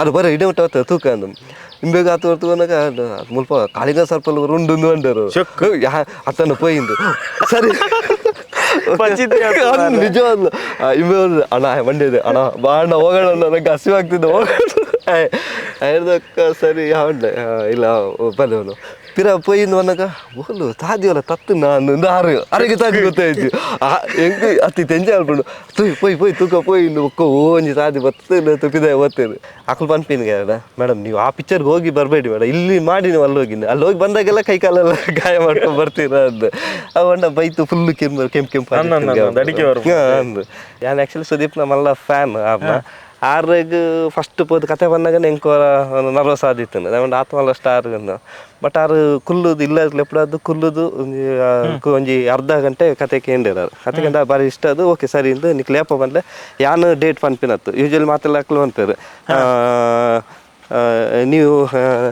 ಅದು ಬರ ಇಡೇ ಉಂಟು ತೂಕ ಅಂದು ಇಂಬೇಗ ಆತು ಹೊರ್ತುವನಾಗ ಮುಲ್ಪ ಕಾಳಿಂಗ ಸರ್ಪಲ್ ಉಂಡು ಅಂದರು ಅತ್ತನ ಪೋಯಿಂದು ಸರಿ ನಿಜವಾಗ್ಲು ಇಂಬೆ ಅಣ್ಣ ಬಂಡಿದೆ ಅಣ್ಣ ಬಾ ಅಣ್ಣ ಹೋಗೋಣ, ನನಗೆ ಹಸಿವು ಆಗ್ತಿದ್ದೆ ಹೋಗೋಣ ಹೇಳ್ದಕ್ಕ. ಸರಿ ಉಂಡೆ ಇಲ್ಲ ಬಲ್ಲವನು ಪಿರ ಪೊಯ್ಯಿಂದ ಬಂದಾಗ ಓಲು ತಾದಿವಲ್ಲ ತತ್ತು ನಾನು ಆರು ಅರೆಗೆ ತಾದಿ ಗೊತ್ತಾಯ್ತು. ಹೆಂಗ್ ಅತ್ತಿ ತೆಂಜೆ ಅಲ್ಪಂಡು ತುಯ್ ಪೊಯ್ ಪೊಯ್ ತೂಕ ಪೊಯ್ ಇನ್ನು ಒಕ್ಕ ಒಂಜಿ ತಾದಿ ಬತ್ತೇನೆ ತುಪಿದ ಬತ್ತೇನೆ ಅಕ್ಲು ಪನ್ಪಿನ್ಗೆ ಮೇಡಮ್ ನೀವು ಆ ಪಿಕ್ಚರ್ಗೆ ಹೋಗಿ ಬರಬೇಡಿ ಮೇಡಮ್, ಇಲ್ಲಿ ಮಾಡಿ ನೀವು ಅಲ್ಲಿ ಹೋಗಿ ಅಲ್ಲಿ ಹೋಗಿ ಬಂದಾಗೆಲ್ಲ ಕೈ ಕಾಲೆಲ್ಲ ಗಾಯ ಮಾಡ್ಕೊಂಡು ಬರ್ತೀರ ಅಂದು. ಅವಣ್ಣ ಬೈತು ಫುಲ್ ಕೆಂಪು ಕೆಂಪು ಕೆಂಪು ಅಂದು. ನಾನು ಆ್ಯಕ್ಚುಲಿ ಸುದೀಪ್ ನಮ್ಮೆಲ್ಲ ಫ್ಯಾನ್. ಆರ್ಗ್ ಫಸ್ಟ್ ಪೋದು ಕತೆ ಬಂದಾಗ ಎಂಕ್ ನರ್ವಸ್ ಆದಿತ್ತು, ಒಂದು ಆತ್ಮಲ್ಲ ಸ್ಟಾರ್ ಅಂದು. ಬಟ್ ಆರು ಕುಲ್ಲುದು ಇಲ್ಲ ಲೆಪ್ಪಡದು ಕುಲ್ಲುದು ಒಂಜಿ ಒಂಜಿ ಅರ್ಧ ಗಂಟೆ ಕತೆ ಕೇಂದಿರ ಕತೆ ಕಂಡ ಬಾರಿ ಇಷ್ಟ ಅದು. ಓಕೆ ಸರಿ ಇಂದು ನಿಕ್ ಲೇಪ ಬಂದ್ರೆ ಯಾನು ಡೇಟ್ ಪನ್ಪಿನತ್ತು ಯೂಶಲಿ ಮಾತೆಲ್ಲ ಅಕ್ಲು ಪನ್ಪೇರು ನೀವು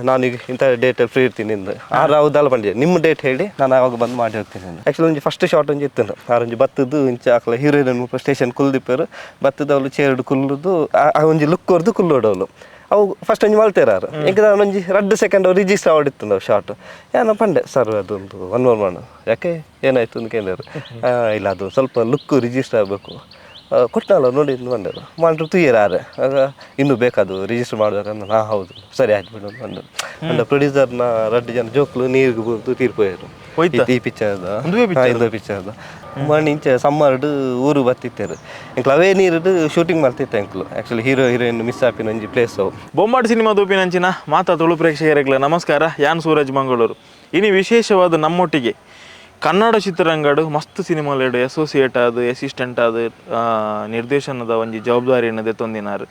ನಾನೀಗ ಇಂಥ ಡೇಟಲ್ಲಿ ಫ್ರೀ ಇರ್ತೀನಿ ಇಂದು. ಆರು ಹೌದಲ್ಲ ಬಂಡಿ ನಿಮ್ಮ ಡೇಟ್ ಹೇಳಿ ನಾನು ಆವಾಗ ಬಂದು ಮಾಡಿ ಹೋಗ್ತೀನಿ. ಆ್ಯಕ್ಚುಲಿ ಒಂಜಿ ಫಸ್ಟ್ ಶಾರ್ಟ್ ಒಂಜಿ ಇತ್ತು ಆರೊಂಜಿ ಬತ್ತದ್ದು ಇಂಚ ಅಕ್ಲ ಹೀರೋಯಿನ್ ಮುಲ್ಪ ಸ್ಟೇಷನ್ ಕುಲ್ದಿಪ್ಪೇರು ಬತ್ತದ ಅವಳು ಚೇರ್ಡ್ ಕುಲ್ಲುದು ಆ ಒಂಜಿ ಲುಕ್ ಕೊರ್ದು ಕುಲ್ಲೋಡವಳು ಅವು ಫಸ್ಟ್ ಒಂಜಿ ಮಲ್ತೇರಾರು ಎಂಕ್ ಒಂಜಿ ರಡ್ಡು ಸೆಕೆಂಡ್ ರಿಜಿಸ್ಟರ್ ಆವಡಿತ್ತು ನಾವು ಶಾರ್ಟ್. ಏನೋ ಪಂಡೆ ಸರ್ ಅದೊಂದು ಒನ್ ಮೋರ್ ಮಾಡು ಯಾಕೆ ಏನಾಯ್ತು ಅಂತ ಕೇಳಿದ್ರು. ಇಲ್ಲ ಅದು ಸ್ವಲ್ಪ ಲುಕ್ ರಿಜಿಸ್ಟರ್ ಆಗಬೇಕು ಕೊಟ್ಟನಲ್ಲ ನೋಡಿ ಬಂದರು ಮಾಡ್ರು ತುಯ್ಯರಾರೆ ಆಗ ಇನ್ನೂ ಬೇಕಾದು ರಿಜಿಸ್ಟರ್ ಮಾಡ್ಬೇಕಂದ್ರೆ ನಾ ಹೌದು ಸರಿ ಆಯ್ತು ಬಿಡು ಬಂದರು. ಅಂದ ಪ್ರೊಡ್ಯೂಸರ್ನ ರಡ್ಡು ಜನ ಜೋಕ್ಲು ನೀರಿಗೆ ಬೂರ್ದು ತೀರ್ಪೋಯರು ಈ ಪಿಕ್ಚರ್ದ ಇಂದ ಪಿಕ್ಚರ್ದ ಮಣ್ಣು ಇಂಚೆ ಸಮ್ಮರ್ಡ್ ಊರು ಬತ್ತಿತ್ತೇರು ಎಂಕ್ಲು ಅವೇ ನೀರು ಶೂಟಿಂಗ್ ಮಾಡ್ತಿತ್ತು ಎಂಕ್ಲು actually hero heroine miss ಆಪಿನ ಒಂಜಿ ಪ್ಲೇಸ್ ಅವು. ಬೊಂಬಾಟ್ ಸಿನಿಮಾ ದೂಪಿನಂಚಿನ ಮಾತಾ ತುಳು ಪ್ರೇಕ್ಷಕರಿಗಳ ನಮಸ್ಕಾರ. ಯಾನ್ ಸೂರಜ್ ಮಂಗಳೂರು. ಇನಿ ವಿಶೇಷವಾದ ನಮ್ಮೊಟ್ಟಿಗೆ ಕನ್ನಡ ಚಿತ್ರರಂಗಡು ಮಸ್ತ್ ಸಿನಿಮಾಲೆಡು ಅಸೋಸಿಯೇಟ್ ಆದ ಅಸಿಸ್ಟೆಂಟ್ ಆದ ನಿರ್ದೇಶನದ ಒಂಜಿ ಜವಾಬ್ದಾರಿಯನ್ನು ದೆತ್ತೊಂದಿನಾರು.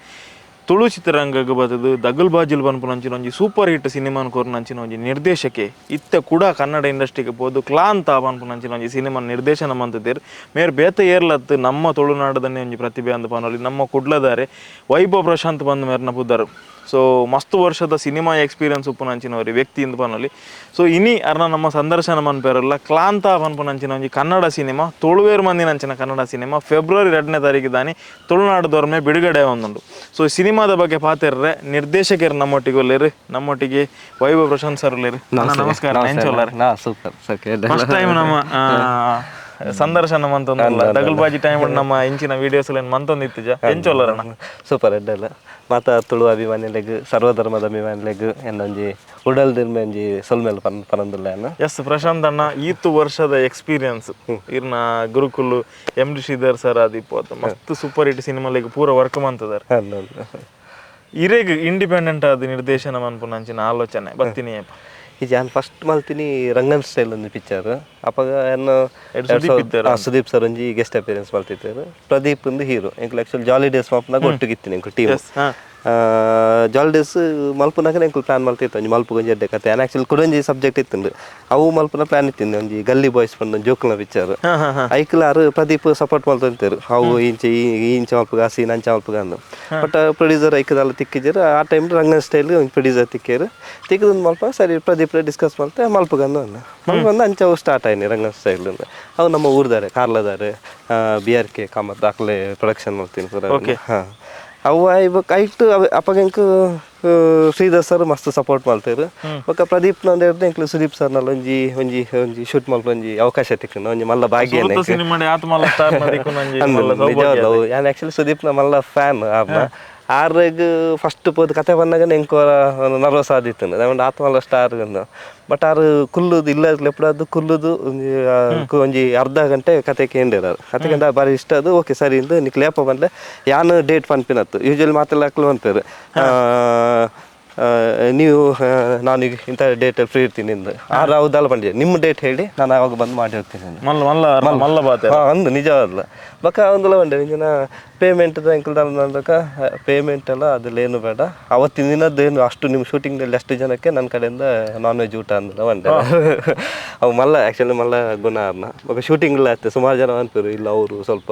ತುಳು ಚಿತ್ರರಂಗಕ್ಕೆ ಬತ್ತದು ದಗಲ್ ಬಾಜಿಲ್ ಪನ್ಪುನಂಚಿನ ಒಂಜಿ ಸೂಪರ್ ಹಿಟ್ ಸಿನಿಮಾನ್ ಕೊರ್ನಂಚಿನ ಒಂಜಿ ನಿರ್ದೇಶಕೆ ಇತ್ತ ಕೂಡ ಕನ್ನಡ ಇಂಡಸ್ಟ್ರಿಗೆ ಪೋದು ಕ್ಲಾಂತ ಪನ್ಪುನಂಚಿನ ಒಂಜಿ ಸಿನಿಮಾ ನಿರ್ದೇಶನ ಮಂತಿದ್ದೇರು. ಮೇರ್ ಬೇತ ಏರ್ಲತ್ತು ನಮ್ಮ ತುಳುನಾಡದನ್ನೇ ಒಂಜಿ ಪ್ರತಿಭೆ ಅಂದ್ ಪನೊಲಿ ನಮ್ಮ ಕುಡ್ಲದಾರೆ ವೈಭವ್ ಪ್ರಶಾಂತ್ ಬಂದು ಮೇರ್ನ ಪುದರು. ಸೊ ಮಸ್ತ್ ವರ್ಷದ ಸಿನಿಮಾ ಎಕ್ಸ್ಪೀರಿಯನ್ಸ್ ಉಪ್ಪುನಂಚಿನವರಿ ವ್ಯಕ್ತಿ ಇಂದು ಪನೊಲಿ. ಸೊ ಇನಿ ಅರ್ನ ನಮ್ಮ ಸಂದರ್ಶನ ಮನ್ಪೇರಲ್ಲ ಕ್ಲಾಂತ ಪನ್ಪುನಂಚಿನ ಒಂಜಿ ಕನ್ನಡ ಸಿನಿಮಾ ತುಳುವೇರು ಮಂದಿನಂಚಿನ ಕನ್ನಡ ಸಿನಿಮಾ ಫೆಬ್ರವರಿ 2ನೇ ತಾರೀಕು ದಾನಿ ತುಳುನಾಡು ಬಿಡುಗಡೆ ಒಂದುಂಡು. ಸೊ ಸಿನಿಮಾದ ಬಗ್ಗೆ ಪಾತೆರ್ರೆ ನಿರ್ದೇಶಕರು ನಮ್ಮೊಟ್ಟಿಗೆ ಒಲ್ಲೇರು, ನಮ್ಮೊಟ್ಟಿಗೆ ವೈಭವ್ ಪ್ರಶಾಂತ್ ಸರ್ ಒಲ್ಲೇರು. ನಮಸ್ಕಾರ. Super. First time ನಮ್ಮ ಸಂದರ್ಶನ ಮಂತೊಂದಲ್ಲ ದಗಲ್ಬಾಜಿ ಟೈಮ್ ನಮ್ಮ ಇಂಚಿನ ವಿಡಿಯೋಸ್ ಎಲ್ಲ ಮಂತೊಂದಿತ್ತು ಎಂಚೊಲ್ಲರಣ. ಸೂಪರ್ ಅಡ್ಡಲ್ಲ ಮಾತಾ ತುಳು ಅಭಿಮಾನಿಲೆಗ್ ಸರ್ವಧರ್ಮದ ಅಭಿಮಾನಿಲೆಗ್ എന്നೊಂಜಿ ಉಡಲ್ದಿರ್ಮೆ ಒಂಜಿ ಸೊಲ್ಮೆಲ್ ಪನ್ ಪನೊಂದುಲ್ಲ. ಎಸ್ ಪ್ರಶಾಂತ್ ಅಣ್ಣ, ಈತು ವರ್ಷದ ಎಕ್ಸ್ಪೀರಿಯನ್ಸ್ ಇರ್ನ ಗುರುಕುಲು M D Sridhar sir ಆದಿಪ್ಪು ಮಸ್ತ್ ಸೂಪರ್ ಹಿಟ್ ಸಿನಿಮಾಲೆಗ್ ಪೂರ ವರ್ಕ್ ಮಂತದಾರ. ಇರೆಗ್ ಇಂಡಿಪೆಂಡೆಂಟ್ ಆದ ನಿರ್ದೇಶನ ಮನ್ಪುನಂಚಿನ ಆಲೋಚನೆ ಬತ್ತೀನಿ? ಈ ಜಾನ್ ಫಸ್ಟ್ ಮಲ್ತೀನಿ ರಂಗನ್ ಸ್ಟೈಲ್ ಒಂದು ಪಿಕ್ಚರ್. ಅಪಗ ಸುದೀಪ್ ಸರ್ ಒಂಜಿ ಗೆಸ್ಟ್ ಅಪಿಯರೆನ್ಸ್ ಮಲ್ತಿದ್ದಾರೆ, ಪ್ರದೀಪ್ ಒಂದು ಹೀರೋ. ಎಂಕ್ಲು actually ಜಾಲಿ ಡೇಸ್ ಮಲ್ಪನಾಗ ಒಟ್ಟಿಗಿತ್ತೀನಿ ಎಂಕ್ಲು team. Jolly days ಮಲ್ಪನಾಗ ಎಂಕ್ಲು plan ಮಲ್ತಿತ್ತು ಒಂಜಿ ಮಲ್ಪು ಒಂಜಿ ಎಡ್ಡೆ ಕತೆ. ಆ್ಯಕ್ಚುಲಿ ಕುಡೊಂಜಿ ಸಬ್ಜೆಕ್ಟ್ ಇತ್ತು ಅವು ಮಲ್ಪನ ಪ್ಲಾನ್ ಇತ್ತಿಂದು ಒಂಜಿ ಗಲ್ಲಿ ಬಾಯ್ಸ್ ಪಂಡ ಜೋಕ್ಲ ಪಿಕ್ಚರ್. ಐಕ್ಲಾರು ಪ್ರದೀಪ್ ಸಪೋರ್ಟ್ ಮಲ್ತಂತೇರು ಅವು ಇಂಚೆ ಈ ಇಂಚ ಮಲ್ಪುಗ ಸೀನ್ ಅಂಚ ಮಲ್ಪುಗ ಅಂದು. ಬಟ್ ಪ್ರೊಡ್ಯೂಸರ್ ಐಕದಲ್ಲ ತಿಕ್ಕಿದ್ದೀರು ಆ ಟೈಮ್ ರಂಗನ್ ಸ್ಟೈಲ್ ಒಂದು ಪ್ರೊಡ್ಯೂಸರ್ ತಿಕ್ಕೇರು ತಿಕ್ಕದೊಂದು ಮಲ್ಪ ಸರಿ ಪ್ರದೀಪ್ ಡಿಸ್ಕಸ್ ಮಲ್ತೆ ಮಲ್ಪುಗಂದು ಅಂದ ಮಲ್ಪಂದು ಅಂಚ ಅವು ಸ್ಟಾರ್ಟ್ ಆಯ್ನಿ ರಂಗನ್ ಸ್ಟೈಲ್. ಅವು ನಮ್ಮ ಊರ್ದಾರೆ ಕಾರ್ಲದಾರೆ B R K Kamath ದಾಖಲೆ ಪ್ರೊಡಕ್ಷನ್ ಮಾಡ್ತೀನಿ ಪೂರ. ಹಾಂ ಅವು ಇವಾಗ ಐಟ್ ಅಪ್ಪಗ ಎಂಕ್ ಶ್ರೀಧರ್ ಸರ್ ಮಸ್ತ್ ಸಪೋರ್ಟ್ ಮಲ್ತೇರು. ಬೊಕ್ಕ ಪ್ರದೀಪ್ ನಂದು ಎಂಕ್ಲು ಸುದೀಪ್ ಸರ್ ನಲ್ಲ ಒಂಜಿ ಒಂಜಿ ಒಂಜಿ ಶೂಟ್ ಮಲ್ಪ ಒಂಜಿ ಅವಕಾಶ ತಿಕ್ಕು ಒಂಜಿ ಮಲ್ಲ ಭಾಗ್ಯ. ಯಾನ್ ಆ್ಯಕ್ಚುಲಿ ಸುದೀಪ್ ನ ಮಲ್ಲ ಫ್ಯಾನ್. ಆರ್ಗ್ ಫಸ್ಟ್ ಪೋದು ಕತೆ ಬಂದಾಗ ಎಂಕ್ ನರ್ವಸ್ ಆದಿತ್ತು ಒಂದು ಆತ್ಮಲ್ಲ ಸ್ಟಾರ್ ಅಂದು. ಬಟ್ ಆರು ಕುಲ್ಲುದು ಇಲ್ಲ ಲೆಪ್ಪಡದು ಕುಲ್ಲುದು ಒಂಜಿ ಒಂಜಿ ಅರ್ಧ ಗಂಟೆ ಕತೆ ಕೇಂದಿರಾರು ಕತೆ ಕಂಡ ಬಾರಿ ಇಷ್ಟ ಅದು. ಓಕೆ ಸರಿ ಇಂದು ನಿಕ್ ಲೇಪ ಬಂದ್ರೆ ಯಾನು ಡೇಟ್ ಪನ್ಪಿನತ್ತು ಯೂಶಲಿ ಮಾತೆಲ್ಲ ಅಕ್ಲು ಪನ್ಪೇರು ನೀವು ನಾನೀಗ ಇಂಥ ಡೇಟಲ್ಲಿ ಫ್ರೀ ಇರ್ತೀನಿ ಇಂದು. ಆರು ಹೌದಲ್ಲ ಬಂಡಿ ನಿಮ್ಮ ಡೇಟ್ ಹೇಳಿ ನಾನು ಆವಾಗ ಬಂದು ಮಾಡಿ ಹೋಗ್ತೀನಿ. ಅಂದು ನಿಜವಾದ್ಲ ಬಕ್ಕ ಒಂದಲ್ಲ ಬಂಡೆ ನಿಂಜಿನ ಪೇಮೆಂಟ್ ಎಂಕಲ್ ಪೇಮೆಂಟ್ ಎಲ್ಲ ಅದ್ರಲ್ಲಿ ಏನು ಬೇಡ, ಅವತ್ತಿನ ದಿನದ್ದೇನು ಅಷ್ಟು ನಿಮ್ಮ ಶೂಟಿಂಗ್ನಲ್ಲಿ ಅಷ್ಟು ಜನಕ್ಕೆ ನನ್ನ ಕಡೆಯಿಂದ ನಾನ್ ವೆಜ್ ಊಟ ಅಂದಲ್ಲ ಬಂಡೆ. ಅವು ಮಲ್ಲ ಆ್ಯಕ್ಚುಲಿ ಮಲ್ಲ ಗುಣ ಅರ್ನ. ಬೊಕ್ಕ ಶೂಟಿಂಗ್ ಎಲ್ಲ ಆಯ್ತು ಸುಮಾರು ಜನ ಅನ್ಪೇರು ಇಲ್ಲ ಅವರು ಸ್ವಲ್ಪ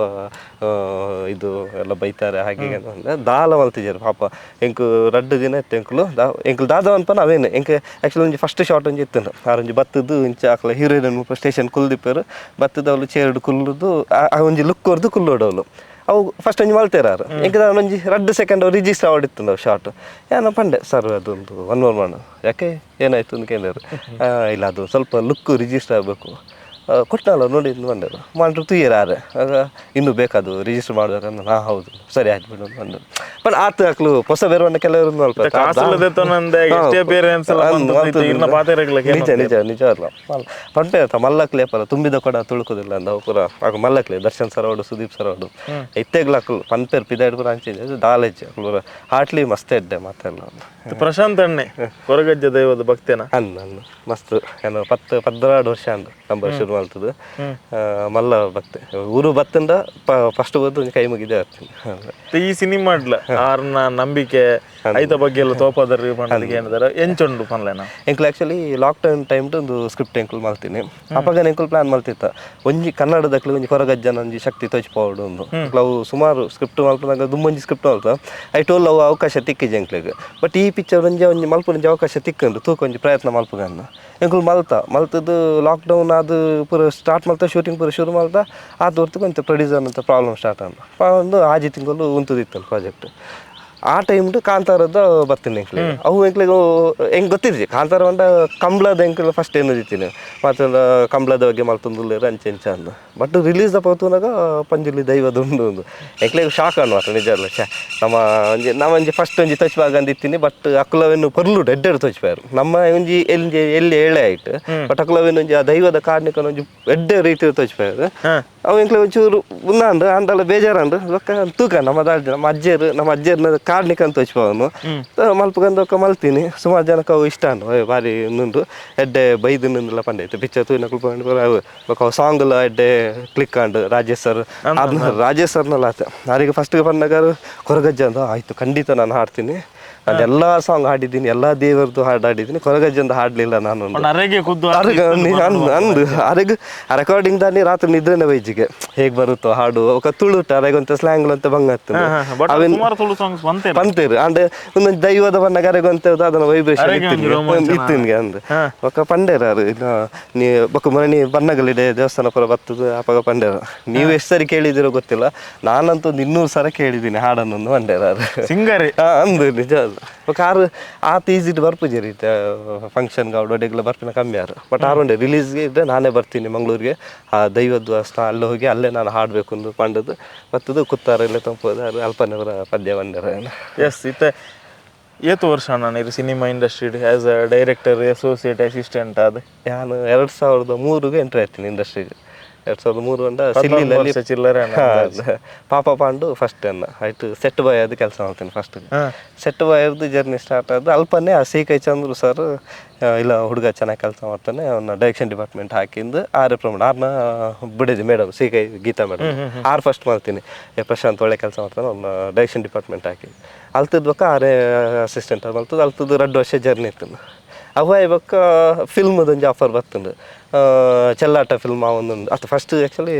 ಇದು ಎಲ್ಲ ಬೈತಾರೆ ಹಾಗೆ ಅಂದ್ರೆ ದಾಲ ಮಲ್ತಿದ್ದಾರೆ ಪಾಪ. ಎಂಕು ರಡ್ಡು ದಿನ ಇತ್ತು ಎಂಕುಲು ಎಂಕುಲು ದಾದ ಅನ್ಪನ ಅವೇನು ಎಂಕ್ ಆ್ಯಕ್ಚುಲಿ ಒಂಜಿ ಫಸ್ಟ್ ಶಾರ್ಟ್ ಒಂಜಿ ಇತ್ತು ಆರೊಂಜಿ ಬತ್ತದ್ದು ಇಂಚ ಅಕ್ಲ ಹೀರೋಯಿನ್ ಮುಲ್ಪ ಸ್ಟೇಷನ್ ಕುಲ್ದಿಪ್ಪೇರು ಬತ್ತದ ಅವಳು ಚೇರ್ಡ್ ಕುಲ್ಲುದು ಆ ಒಂಜಿ ಲುಕ್ ಕೊರ್ದು ಕುಲ್ಲೋಡವಳು. ಅವು ಫಸ್ಟ್ ಒಂಜಿ ಮಲ್ತೇರಾರು ಎಂಕ್ ಒಂಜಿ ರಡ್ಡ್ ಸೆಕೆಂಡ್ ರಿಜಿಸ್ಟರ್ ಆವಡಿತ್ತು ಶಾರ್ಟ್. ಯಾನ ಪಂಡೆ ಸರ್ ಅದೊಂದು ಒನ್ ಮೋರ್ ಮಾಡು, ಯಾಕೆ ಏನಾಯ್ತು ಅಂತ ಕೇಳಿದ್ರು. ಇಲ್ಲ ಅದು ಸ್ವಲ್ಪ ಲುಕ್ ರಿಜಿಸ್ಟರ್ ಆಗಬೇಕು, ಕೊಟ್ಟನಲ್ಲ ನೋಡಿ ಬಂದರು ಮಾಡ್ರು ತುಯ್ಯರಾರೆ ಆಗ ಇನ್ನೂ ಬೇಕಾದು ರಿಜಿಸ್ಟರ್ ಮಾಡ್ಬೇಕಂದ್ರೆ. ಹಾಂ ಹೌದು ಸರಿ ಆಯ್ತು ಬಿಡು ಬಂದರು. ಬಟ್ ಆತ ಅಕ್ಲು ಹೊಸ ಬೇರೆ ಕೆಲವರು ನಿಜ ನಿಜ ನಿಜ ಅಲ್ಲ ಪಂಪೆ ಆಯ್ತಾ ಮಲ್ಲಕ್ಲೆ ಪರ ತುಂಬಿದ ಕೊಡ ತುಳುಕುದಿಲ್ಲ ಅಂದ ಪೂರ ಆಗ ಮಲ್ಲಕ್ಲೆ ದರ್ಶನ್ ಸರ್ ಅವಡು ಸುದೀಪ್ ಸರ್ ಅವಡು ಇತ್ತೆಗ್ಲಕ್ಲು ಪನ್ಪೇರ್ ಪಿದಾಯ್ಡು ಪೂರ ಅಂಚೆ ದಾಲೇಜ್ ಅಕ್ಲು ಹಾಟ್ಲಿ ಮಸ್ತ್ ಎಡ್ಡೆ ಮಾತೆಲ್ಲ. ಪ್ರಶಾಂತ್ ಅಣ್ಣೆ ಕೊರಗಜ್ಜ ದೈವದ ಭಕ್ತೇನ? ಅನ್ನ ಅನ್ನ ಮಸ್ತ್ ಏನು 10 14 ವರ್ಷ ಅಂದು ನಂಬರ್ ಶುರು ಮಾಡ್ತದೆ. ಮಲ್ಲ ಭಕ್ತೆ ಊರು ಬತ್ತಂದ ಫಸ್ಟ್ ಬಂದು ಕೈ ಮುಗಿದೆ ಬರ್ತೀನಿ. ಈ ಸಿನಿಮಾ ಆರ್ನ ನಂಬಿಕೆ ಐತ ಬಗ್ಗೆ ಎಲ್ಲ ತೋಪದರ್ ಏನಿದಾರೆ ಎಂಚುಂಡು ಪನ್ಲೇನ? ಎಂಕ್ಲು actually lockdown time ಒಂದು ಸ್ಕ್ರಿಪ್ಟ್ ಎಂಕ್ಲು ಮಾಡ್ತೀನಿ. ಅಪ್ಪಗ ಎಂಕ್ಲು ಪ್ಲಾನ್ ಮಾಡ್ತಿತ್ತ ಒಂಜಿ ಕನ್ನಡದಕ್ಲು ಒಂಜಿ ಕೊರಗಜ್ಜನ ಒಂಜಿ ಶಕ್ತಿ ತೋಚ್ಪೋಡು ಒಂದು ಅವು ಸುಮಾರು ಸ್ಕ್ರಿಪ್ಟ್ ಮಲ್ಪನಾಗ ದುಂಬೊಂಜಿ ಸ್ಕ್ರಿಪ್ಟ್ ಮಲ್ತ I toll ಅವು ಅವಕಾಶ ತಿಕ್ಕಿಜಿ ಎಂಕ್ಲೆಗ್. ಬಟ್ ಈ ಪಿಕ್ಚರ್ ಒಂಜಿ ಒಂಜಿ ಮಲ್ಪುನಂಜಿ ಅವಕಾಶ ತಿಕ್ಕಂಡು ತೂಕ ಒಂಜಿ ಪ್ರಯತ್ನ ಮಲ್ಪುಗನ್ನ ಎಂಕುಲು ಮಲ್ತ ಮಲ್ತದ್ದು ಲಾಕ್ಡೌನ್ ಅದು ಪೂರ ಸ್ಟಾರ್ಟ್ ಮಲ್ತ ಶೂಟಿಂಗ್ ಪೂರ ಶುರು ಮಲ್ತ ಆದ ಹೊರ್ತು ಒಂತೆ ಪ್ರೊಡ್ಯೂಸರ್ ಅಂತ ಪ್ರಾಬ್ಲಮ್ ಸ್ಟಾರ್ಟ್ ಅಂದ ಒಂದು ಆಜಿ ತಿಂಗಳು ಉಂತದಿತ್ತಲ್ಲ ಪ್ರಾಜೆಕ್ಟ್. ಆ ಟೈಮ್ಡು ಕಾಂತಾರದ ಬರ್ತೀನಿ ಎಂಕ್ಲೆಗ್. ಅವು ಎಂಕ್ಲೆಗ್ ಹೆಂಗೆ ಗೊತ್ತಿದ್ರಿ ಕಾಂತಾರ ಬಂದ ಕಂಬ್ಳದ ಎಂಕ್ಲೆ ಫಸ್ಟ್ ಏನು ಮತ್ತು ಕಂಬ್ಳದ ಬಗ್ಗೆ ಮಲ್ತೊಂದುಲ್ಲೇರು ಅಂಚೆ ಅಂಚೆ ಅಂದ. ಬಟ್ ರಿಲೀಸ್ ದಪ್ಪ ತೂನಾಗ ಪಂಜುರ್ಲಿ ದೈವದ ಉಂಡು ಒಂದು ಎಂಕ್ಲೆಗ್ ಶಾಕ್ ಅನ್ನು ಮಾತ್ರ ನಿಜ ಅಲ್ಲ. ಶ್ಯಾ ನಮ್ಮ ಒಂಜಿ ನಮ್ಮ ಒಂಜಿ ಫಸ್ಟ್ ಒಂಜಿ ತಚ್ಪಾಗ ಅಂದಿತ್ತೀನಿ. ಬಟ್ ಅಕ್ಲವೆನ್ನು ಪೊರ್ಲು ಎಡ್ಡೆಡ್ ತಚ್ಪಾರು ನಮ್ಮ ಒಂಜಿ ಎಲ್ಲಿ ಎಲ್ಲಿ ಏಳೆ ಆಯ್ತು. ಬಟ್ ಅಕ್ಲವೆನ್ನು ಒಂಜಿ ಆ ದೈವದ ಕಾರ್ಣಿಕನ ಒಂಜಿ ಎಡ್ಡೆ ರೀತಿ ತಚ್ಪಾರು. ಅವು ಎಂಕ್ಲೆ ಒಂಚೂರು ಉನ್ನಾಂಡು ಅಂಡಲ ಬೇಜಾರಂಡು ಬೊಕ್ಕ ತೂಕ ನಮ್ಮ ದಾಡ್ಜಿ ನಮ್ಮ ಅಜ್ಜರು ನಮ್ಮ ಅಜ್ಜರ್ನ ಕಾರ್ಣಿಕ ಅಂತ ತೋಚ್ಪವನು ಮಲ್ಪಗಂದೊಕ್ಕ ಮಲ್ತೀನಿ. ಸುಮಾರು ಜನಕ್ಕೆ ಅವು ಇಷ್ಟ ಅಂಡು ಭಾರಿ ನುಂಡು ಎಡ್ಡೆ ಬೈದು ನಿಂದೆಲ್ಲ ಪಂಡೈತೆ ಪಿಕ್ಚರ್ ತೂಯಿನ ಕುಲ್ಪಂಡು ಅವು ಬೊಕ್ಕ ಅವು ಸಾಂಗ್ಲ ಎಡ್ಡೆ ಕ್ಲಿಕ್ ಆಂಡು. ರಾಜೇಶ್ ಸರ್ ಅದನ್ನ ರಾಜೇಶ್ ಸರ್ನೆಲ್ಲ ಆತ ಅವರಿಗೆ ಫಸ್ಟ್ಗೆ ಬಂದಾಗ ಕೊರಗಜ್ಜ ಅಂದ ಆಯಿತು ಖಂಡಿತ ನಾನು ಹಾಡ್ತೀನಿ, ನಾನು ಎಲ್ಲ ಸಾಂಗ್ ಹಾಡಿದ್ದೀನಿ, ಎಲ್ಲ ದೇವರದ್ದು ಹಾಡು ಹಾಡಿದ್ದೀನಿ, ಕೊರಗಜ್ಜಂದು ಹಾಡಲಿಲ್ಲ ನಾನು ಅಂದು ಅರೆಗ್ ಆ ರೆಕಾರ್ಡಿಂಗ್ ದಾನಿ ರಾತ್ರಿ ನಿದ್ರೆನ ಬೈಜಿಗೆ ಹೇಗೆ ಬರುತ್ತೋ ಹಾಡು ఒక ತುಳುಟ ಅರೆಗೊಂತ ಸ್ಲ್ಯಾಂಗ್ ಅಂತ ಬಂಗ ಬಂತೇರು ಅಂಡ್ ಒಂದೊಂದು ದೈವದ ಬಣ್ಣ ಅರೆಗೊಂತ ಅದನ್ನ ವೈಬ್ರೇಷನ್ ಇತ್ತಿನ್ಗೆ ಅಂದ್ ಬೊಕ್ಕ ಪಂಡೇರಾರು ಇಲ್ಲ ನೀ ಬೊಕ್ಕ ಮರಣಿ ಬಣ್ಣಗಳಿದೆ ದೇವಸ್ಥಾನ ಪುರ ಬರ್ತದೆ ಅಪಗ ಪಂಡೇರ ನೀವು ಎಷ್ಟು ಸರಿ ಕೇಳಿದಿರೋ ಗೊತ್ತಿಲ್ಲ, ನಾನಂತೂ ಒಂದು 200 ಸಲ ಕೇಳಿದ್ದೀನಿ ಹಾಡನ್ನು ಪಂಡೇರಾರು ಸಿಂಗರ್ ಅಂದು ನಿಜ. ಕಾರು ಆತ ಈಸಿಟ್ ಬರ್ಪುಜಿ ರೀತಿ ಫಂಕ್ಷನ್ಗೆ ಅವ್ರು ಬರ್ಪಿನ ಕಮ್ಮಿ ಯಾರು. ಬಟ್ ಆರು ಒಂಡೆ ರಿಲೀಸ್ಗೆ ಇದ್ದರೆ ನಾನೇ ಬರ್ತೀನಿ ಮಂಗಳೂರಿಗೆ ಆ ದೈವದ ಸ್ಥಾನ ಅಲ್ಲೇ ಹೋಗಿ ಅಲ್ಲೇ ನಾನು ಹಾಡಬೇಕು ಅಂದು ಪಂಡದ್ದು ಮತ್ತದು ಕುತ್ತಾರ ಇಲ್ಲ ತಂಪೋದು ಅಲ್ಪನವರ ಪದ್ಯ ಬಂದರ. ಎಸ್ ಇತ್ತೆ ಏತು ವರ್ಷ ನಾನು ಇದು cinema industry as a director associate assistant ಅದು? ನಾನು 2003ಗೆ ಎಂಟ್ರಿ ಆಯ್ತೀನಿ ಇಂಡಸ್ಟ್ರಿಗೆ. 2003 ಅಂಡ ಸಿಲ್ಲಿನಲ್ಲಿ ಚಿಲ್ಲರೆ ಪಾಪ ಪಾಂಡು ಫಸ್ಟ್ ಅನ್ನ ಆಯ್ತು ಸೆಟ್ ಬಾಯ್ ಅದು ಕೆಲಸ ಮಾಡ್ತೀನಿ ಫಸ್ಟ್. ಸೆಟ್ ಬಾಯ್ದು ಜರ್ನಿ ಸ್ಟಾರ್ಟ್ ಆದ ಅಲ್ಪನೇ ಆ ಸಿ ಕೈ ಚಂದ್ರು ಸರ್ ಇಲ್ಲ ಹುಡುಗ ಚೆನ್ನಾಗಿ ಕೆಲಸ ಮಾಡ್ತಾನೆ ಅವನ್ನ ಡೈರೆಕ್ಷನ್ ಡಿಪಾರ್ಟ್ಮೆಂಟ್ ಹಾಕಿಂದು ಆರು ಪ್ರಮಾಣ ಆರ್ನ ಬಿಡಿದೆ madam C K Geetha madam R first ಮಾಡ್ತೀನಿ ಪ್ರಶಾಂತ್ ಒಳ್ಳೆ ಕೆಲಸ ಮಾಡ್ತಾನೆ ಅವ್ನ ಡೈರೆಕ್ಷನ್ ಡಿಪಾರ್ಟ್ಮೆಂಟ್ ಹಾಕಿ ಅಲ್ತದ್ಬಕ್ಕ ಆರೇ ಅಸಿಸ್ಟೆಂಟ್ ಮಲ್ತದ್ದು ಅಲ್ತದ್ದು 2 ವರ್ಷ ಜರ್ನಿ ಇತ್ತು. ಅವ ಇವಾಗ ಫಿಲ್ಮ್ದೊಂದು ಆಫರ್ ಬರ್ತಂಡು ಚೆಲ್ಲಾಟ ಫಿಲ್ಮ್ ಒಂದೊಂದು ಅದು ಫಸ್ಟ್ ಆ್ಯಕ್ಚುಲಿ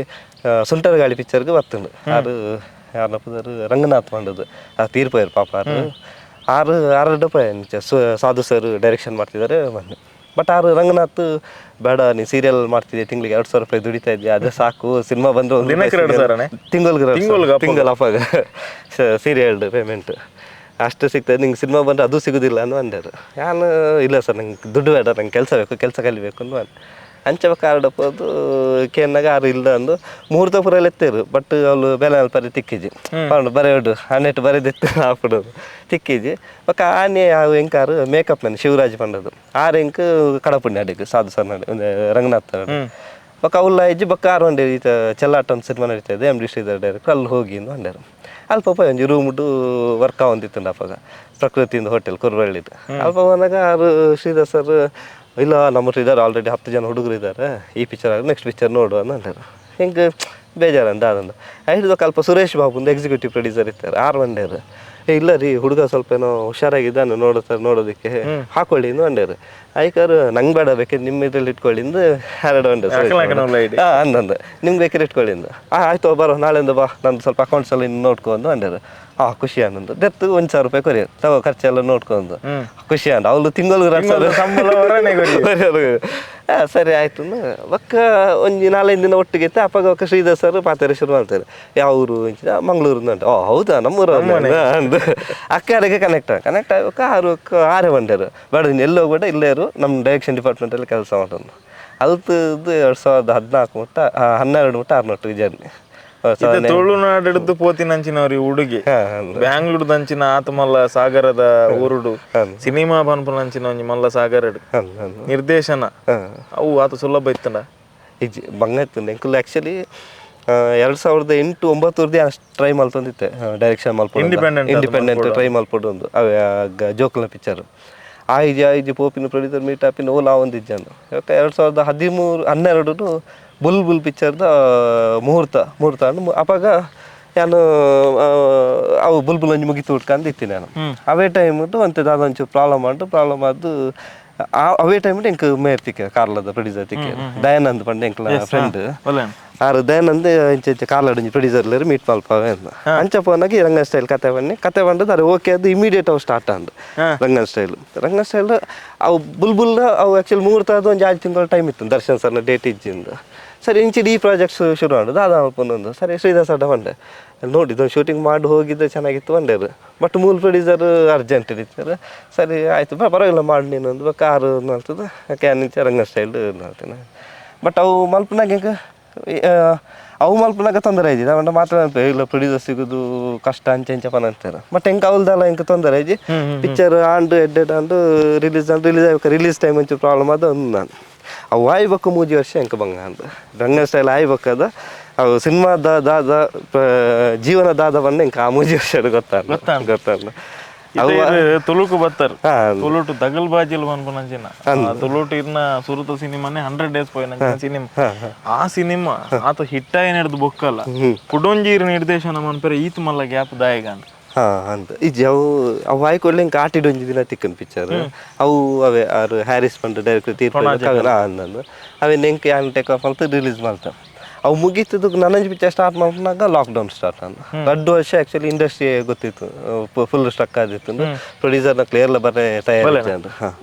ಸುಂಟರ ಗಾಳಿ ಪಿಕ್ಚರ್ಗೆ ಬರ್ತಂಡು. ಆರು ಯಾರನ್ನಪ್ಪದಾರು ರಂಗನಾಥ್ ಮಂಡದು ಆ ತೀರ್ಪೋಯರು ಪಾಪ ಆರು ಆರು ಆರು ಡಪ್ಪ ಸಾಧು ಸರ್ ಡೈರೆಕ್ಷನ್ ಮಾಡ್ತಿದ್ದಾರೆ ಮೊನ್ನೆ. ಬಟ್ ಆರು ರಂಗನಾಥ್ ಬೇಡ ನೀ ಸೀರಿಯಲ್ ಮಾಡ್ತಿದ್ದೆ ತಿಂಗಳಿಗೆ 2000 ರೂಪಾಯಿ ದುಡಿತಾ ಇದ್ಯಾ ಅದೇ ಸಾಕು ಸಿನಿಮಾ ಬಂದು ತಿಂಗಳಿಗೆ ತಿಂಗಳ ಅಪ್ಪಾಗ ಸೀರಿಯಲ್ ಪೇಮೆಂಟ್ ಅಷ್ಟು ಸಿಗ್ತದೆ ನಿಂಗೆ ಸಿನಿಮಾ ಬಂದರೆ ಅದು ಸಿಗೋದಿಲ್ಲ ಅನ್ನೋ ಅಂದರು. ನಾನು ಇಲ್ಲ ಸರ್ ನಂಗೆ ದುಡ್ಡು ಬೇಡ ನಂಗೆ ಕೆಲಸ ಬೇಕು ಕೆಲಸ ಕಲಿಬೇಕು ಅನ್ನೋ ಅಂಚೆ ಕಾರ್ಡಪ್ಪದು ಕೇನಾಗ ಆರು ಇಲ್ಲ ಅಂದು ಮುಹೂರ್ತ ಪೂರ ಎತ್ತೇರು. ಬಟ್ ಅವಳು ಬೆಲೆ ಪರಿ ತಿಕ್ಕಿಜಿ ಪಂಡು ಬರೆಯೋಡು ಹನ್ನೆಟ್ಟು ಬರೆದಿತ್ತು ಹಾಪಿಡೋದು ತಿಕ್ಕಿಜಿ. ಬೊಕ್ಕ ಆನೆ ಅವು ಎಂಕಾರು ಮೇಕಪ್ ಮ್ಯಾನ್ ಶಿವರಾಜ್ ಪಂಡದು ಆರು ಎಂಕ್ ಕಡಪುಣ್ಯ ಅಡಿಗೆ ಸಾಧು ಸರ್ ನಡೆ ರಂಗನಾಥ್ ಬೊಕ್ಕ ಅವಲ್ಲ ಇಜ್ಜಿ ಬೊಕ್ಕ ಆರು ಒಂಡೆ ಈತ ಚೆಲ್ಲಾಟ ಒಂದು ಸಿನಿಮಾ ನಡೀತಾ ಇದೆ M D Sridhar director ಅಲ್ಲಿ ಹೋಗಿ ಅಂದರು. ಅಲ್ಪ ಒಂಜಿ ರೂಮ್ಡು ವರ್ಕ್ ಆವೊಂದಿತ್ತು ಅಪ್ಪಗ ಪ್ರಕೃತಿಯಿಂದ ಹೋಟೆಲ್ ಕುರುಬಳ್ಳಿದು. ಅಲ್ಪ ಬಂದಾಗ ಆರು ಶ್ರೀಧರ್ ಸರ್ ಇಲ್ಲ ನಮ್ಮ ಇದ್ದಾರೆ ಆಲ್ರೆಡಿ 10 ಜನ ಹುಡುಗರು ಇದ್ದಾರೆ ಈ ಪಿಕ್ಚರ್ ಆಗಿ ನೆಕ್ಸ್ಟ್ ಪಿಕ್ಚರ್ ನೋಡುವ ಅಂದರು. ಹಿಂಗೆ ಬೇಜಾರಂದ ಅದನ್ನು ಐದು ಅಲ್ಪ ಸುರೇಶ್ ಬಾಬು ಒಂದು ಎಕ್ಸಿಕ್ಯೂಟಿವ್ ಪ್ರೊಡ್ಯೂಸರ್ ಇರ್ತಾರೆ ಆರು ಒಂಡೇರು ಇಲ್ಲ ರೀ ಹುಡುಗ ಸ್ವಲ್ಪ ಏನೋ ಹುಷಾರಾಗಿದ್ದಾನೆ ನೋಡುತ್ತಾರೆ ನೋಡೋದಕ್ಕೆ ಹಾಕೊಳ್ಳಿ ಅಂದು ಅಂಡೇರು. ಆಯ್ಕಾರು ನಂಗೆ ಬೇಡ ಬೇಕಿದ್ರೆ ನಿಮ್ಮ ಇದ್ರಲ್ಲಿ ಇಟ್ಕೊಳ್ಳಿ ಅಂದು ಎರಡು ಒಂಡೆ ಹಾಂ ಅಂದಂದು ನಿಮ್ಗೆ ಬೇಕಾದ್ರೆ ಇಟ್ಕೊಳ್ಳಿ ಅಂದು ಆಯ್ತು ಬರೋ ನಾಳೆಯಿಂದ ಬಾ ನಂದು ಸ್ವಲ್ಪ ಅಕೌಂಟ್ಸ್ ಎಲ್ಲ ಇನ್ನು ನೋಡ್ಕೊ ಅಂದು ಅಂಡೇರು. ಆ ಖುಷಿ ಆನಂದ ದೆತ್ತು 1000 ರೂಪಾಯಿ ಕೊರಿಯರ್ ತಗೋ ಖರ್ಚೆಲ್ಲ ನೋಡ್ಕೊಂಡು ಖುಷಿ ಆಂಡ ಅವಳು ತಿಂಗಳು 2000. ಸರಿ ಆಯ್ತು ಬೊಕ್ಕ ಒಂಜಿ 4-5 ದಿನ ಒಟ್ಟಿಗೆ ಇತ್ತು. ಅಪ್ಪಾಗ ಒಕ್ಕ ಶ್ರೀಧರ್ ಸರ್ ಪಾತಾರೆ ಶುರು ಮಾಡ್ತಾರೆ, ಯಾವ ಊರು ಇಂಚಿನ ಮಂಗಳೂರು ಉಂಟು. ಓ ಹೌದಾ ನಮ್ಮೂರು ಅಂದು ಅಕ್ಕರಿಗೆ ಕನೆಕ್ಟ್ ಕನೆಕ್ಟ್ ಆಗ್ಬೇಕು. ಆರು ಆರೇ ಬಂಡೇರು ಬೇಡ ನೀನು ಎಲ್ಲಿ ಹೋಗ್ಬೇಡ ಇಲ್ಲೇ ಇರು, ನಮ್ಮ ಡೈರೆಕ್ಷನ್ ಡಿಪಾರ್ಟ್ಮೆಂಟಲ್ಲಿ ಕೆಲಸ ಮಾಡೋದು. ಅಲ್ತದ್ದು 2014 ಮುಟ್ಟ 12 ಮುಟ್ಟ ಆರ್ನೊಟ್ಟು ಜರ್ನಿ. ತುಳುನಾಡಿಡ್ದು ಪೋತಿನಂಚಿನವ್ರಿ ಹುಡುಗಿ ಬ್ಯಾಂಗ್ಳೂರ್ ದಂಚಿನ ಆತ ಮಲ್ಲ ಸಾಗರದ ಊರುಡು ಸಿನಿಮಾ ಪನ್ಪುನಂಚಿನ ಒಂಜಿ ಮಲ್ಲ ಸಾಗರಡು ನಿರ್ದೇಶನ ಅವು ಆತ ಸುಲಭ ಇತ್ತಂಡ ಇಜ್ಜಿ ಬಂಗ ಇತ್ತು. ಎಂಕುಲು ಆ್ಯಕ್ಚುಲಿ 2008-9 ಅಷ್ಟು ಟ್ರೈ ಮಲ್ತೊಂದಿತ್ತೆ ಡೈರೆಕ್ಷನ್ ಮಲ್ಪೊಡು, ಇಂಡಿಪೆಂಡೆಂಟ್ ಟ್ರೈ ಮಲ್ಪೊಡು ಒಂದು ಅವೇ ಜೋಕುಲ್ನ ಪಿಕ್ಚರ್. ಆಯ್ಜಿ ಆಯ್ಜಿ ಪೋಪಿನ ಪ್ರೊಡ್ಯೂಸರ್ ಮೀಟ್ ಆಪಿನ ಓಲ ಒಂದಿಜ್ಜಿ ಅಂದು. ಯಾಕೆ 2013-12 ಬುಲ್ ಬುಲ್ ಪಿಕ್ಚರ್ದ ಮುಹೂರ್ತ ಮುಹೂರ್ತ ಅಂದು ಅಪಾಗ ನಾನು ಅವು ಬುಲ್ ಬುಲ್ ಒಂಜಿ ಮುಗಿತು ಉಟ್ಕೊಂಡು ಇತ್ತಿ ನಾನು. ಅವೇ ಟೈಮ್ ಅಂತೆ ದಾದ ಒಂಚೂರು ಪ್ರಾಬ್ಲಮ್ ಆಂಟು ಪ್ರಾಬ್ಲಮ್ ಆದ್ದು ಅವೇ ಟೈಮ್ ಎಂಕ್ ಮೇರ್ ತಿಕ್ಕ ಕಾರ್ಲದ ಪ್ರೊಡ್ಯೂಸರ್ ತಿಕ್ಕ ದಯಾನಂದ್ ಪಂಡ ಎಂಕ್ಲ ಫ್ರೆಂಡ್ ಆರು ದಯಾನಂದ್ ಇಂಚ ಇಂಚ ಕಾರ್ಲಡ್ ಒಂಜಿ ಪ್ರೊಡ್ಯೂಸರ್ ಮೀಟ್ ಮಲ್ಪವೆ ಅಂದ. ಅಂಚ ಪೋನಾಗ ರಂಗನ್ ಸ್ಟೈಲ್ ಕತೆ ಬನ್ನಿ ಕತೆ ಬಂದದ್ದು ಅದು ಓಕೆ ಅದು ಇಮಿಡಿಯೇಟ್ ಅವು ಸ್ಟಾರ್ಟ್ ಅಂದು ರಂಗನ್ ಸ್ಟೈಲ್. ರಂಗನ್ ಸ್ಟೈಲ್ ಅವು ಬುಲ್ ಬುಲ್ ಅವು ಆ್ಯಕ್ಚುಲಿ ಮುಹೂರ್ತ ಅದು ಒಂದು 6 ತಿಂಗಳು ಟೈಮ್ ಇತ್ತು ದರ್ಶನ್ ಸರ್ನ ಡೇಟ್ ಇಜ್ಜಿಂದ. ಸರಿ ಇಂಚಿಡ್ ಈ ಪ್ರಾಜೆಕ್ಟ್ಸ್ ಶುರು ಮಾಡೋದು ದಾದಾ ಮಲ್ಪೊಂದು. ಸರಿ ಶ್ರೀಧರ್ ಸರ್ ಬಂಡೆ ನೋಡಿ ಇದೊಂದು ಶೂಟಿಂಗ್ ಮಾಡಿ ಹೋಗಿದ್ದೆ ಚೆನ್ನಾಗಿತ್ತು ಬಂಡೇರು. ಬಟ್ ಮೂಲ ಪ್ರೊಡ್ಯೂಸರ್ ಅರ್ಜೆಂಟ್ ಇರ್ತಾರೆ. ಸರಿ ಆಯಿತು ಪರವಾಗಿಲ್ಲ ಮಾಡಿ ನೀನು ಒಂದು ಕಾರು ಮಾಡ್ತದೆ can ಇಂಚ ರಂಗನ್ ಸ್ಟೈಲ್ ಮಾಡ್ತೇನೆ. ಬಟ್ ಅವು ಮಲ್ಪನಾಗ ಹೆಂಗೆ ಅವು ಮಲ್ಪನಾಗ ತೊಂದರೆ ಆಯ್ತು ಅವನ್ನ ಮಾತ್ರ ಇಲ್ಲ ಪ್ರೊಡ್ಯೂಸರ್ ಸಿಗೋದು ಕಷ್ಟ ಅಂಚೆ ಅಂಚೆ ಪನ ಅಂತಾರೆ. ಬಟ್ ಹೆಂಗೆ ಅವಲ್ದಲ್ಲ ಹೆಂಗೆ ತೊಂದರೆ ಆಯ್ತು ಪಿಕ್ಚರ್ ಆಂಡು ಎಡ್ಡೆಡ್ ಆಂಡು ರಿಲೀಸ್ ಆಂಡ್ ರಿಲೀಸ್ ಆಯ್ತು. ರಿಲೀಸ್ ಟೈಮ್ ಒಂಚೂರು ಪ್ರಾಬ್ಲಮ್ ಅದು ಒಂದು ನಾನು ಅವು ಆಯ್ಬೇಕು 3 ವರ್ಷ ಹೆಂಗೆ ಬಂಗ ಅಂದ ರಂಗನ್ ಸ್ಟೈಲ್ ಆಯ್ಬೇಕದ ಅವು ಸಿನಿಮಾ ದಾದ ಜೀವನ ದಾದ ಬಂದ ಹೆಂಗೆ ಆ 3 ವರ್ಷ ಗೊತ್ತಾಗ ಗೊತ್ತಾಗ ತುಳುಕು ಬತ್ತಾರೆ ತುಳುಟು ದಗಲ್ ಬಾಜಿಲ್ ಪನ್ಪುನಂಚಿನ ತುಳುಟು ಇರ್ನ ಸುರುತ ಸಿನಿಮಾನೆ 100 ಡೇಸ್ ಪೋಯಿನಂಚಿನ ಸಿನಿಮಾ. ಆ ಸಿನಿಮಾ ಆತ ಹಿಟ್ಟ ಏನಿಡ್ದು ಬೊಕ್ಕಲ್ಲ ಕುಡೊಂಜಿ ನಿರ್ದೇಶನ ಮನ್ಪೆರೆ ಈತ್ ಮಲ್ಲ ಗ್ಯಾಪ್ ದಾಯಗಾಂಡ್. ಹಾಂ ಅಂತ ಇಜ್ಜಿ ಅವು ಅವು ಆಯ್ಕೊಡ್ಲಿ ಹಿಂಗೆ ಆಟಿಡ್ ಒಂಜಿ ದಿನ ತಿಕ್ಕನ್ ಪಿಕ್ಚರ್ ಅವು ಅವೇ ಆರು ಹ್ಯಾರಿಸ್ ಪಂಡ ಡೈರೆಕ್ಟರ್ ತೀರ್ಪು ಅಂದಂದು ಅವೇ ನೆಂಕ್ ಯಾನ್ ಟೇಕ್ ಆಫ್ ಅಂತ ರಿಲೀಸ್ ಮಾಡ್ತಾರೆ. ಅವು ಮುಗೀತದಕ್ಕೆ ನನ್ನಂಜಿ ಪಿಕ್ಚರ್ ಸ್ಟಾರ್ಟ್ ಮಾಡ್ನಾಗ ಲಾಕ್ಡೌನ್ ಸ್ಟಾರ್ಟ್ ಅಂದ. 2 ವರ್ಷ ಆ್ಯಕ್ಚುಲಿ ಇಂಡಸ್ಟ್ರಿ ಗೊತ್ತಿತ್ತು ಫುಲ್ ಸ್ಟಕ್ ಆದಿತ್ತು. ಪ್ರೊಡ್ಯೂಸರ್ನ ಕ್ಲಿಯರ್ಲ ಬರೇ ತಯಾರಿ ಅಂತ. ಹಾಂ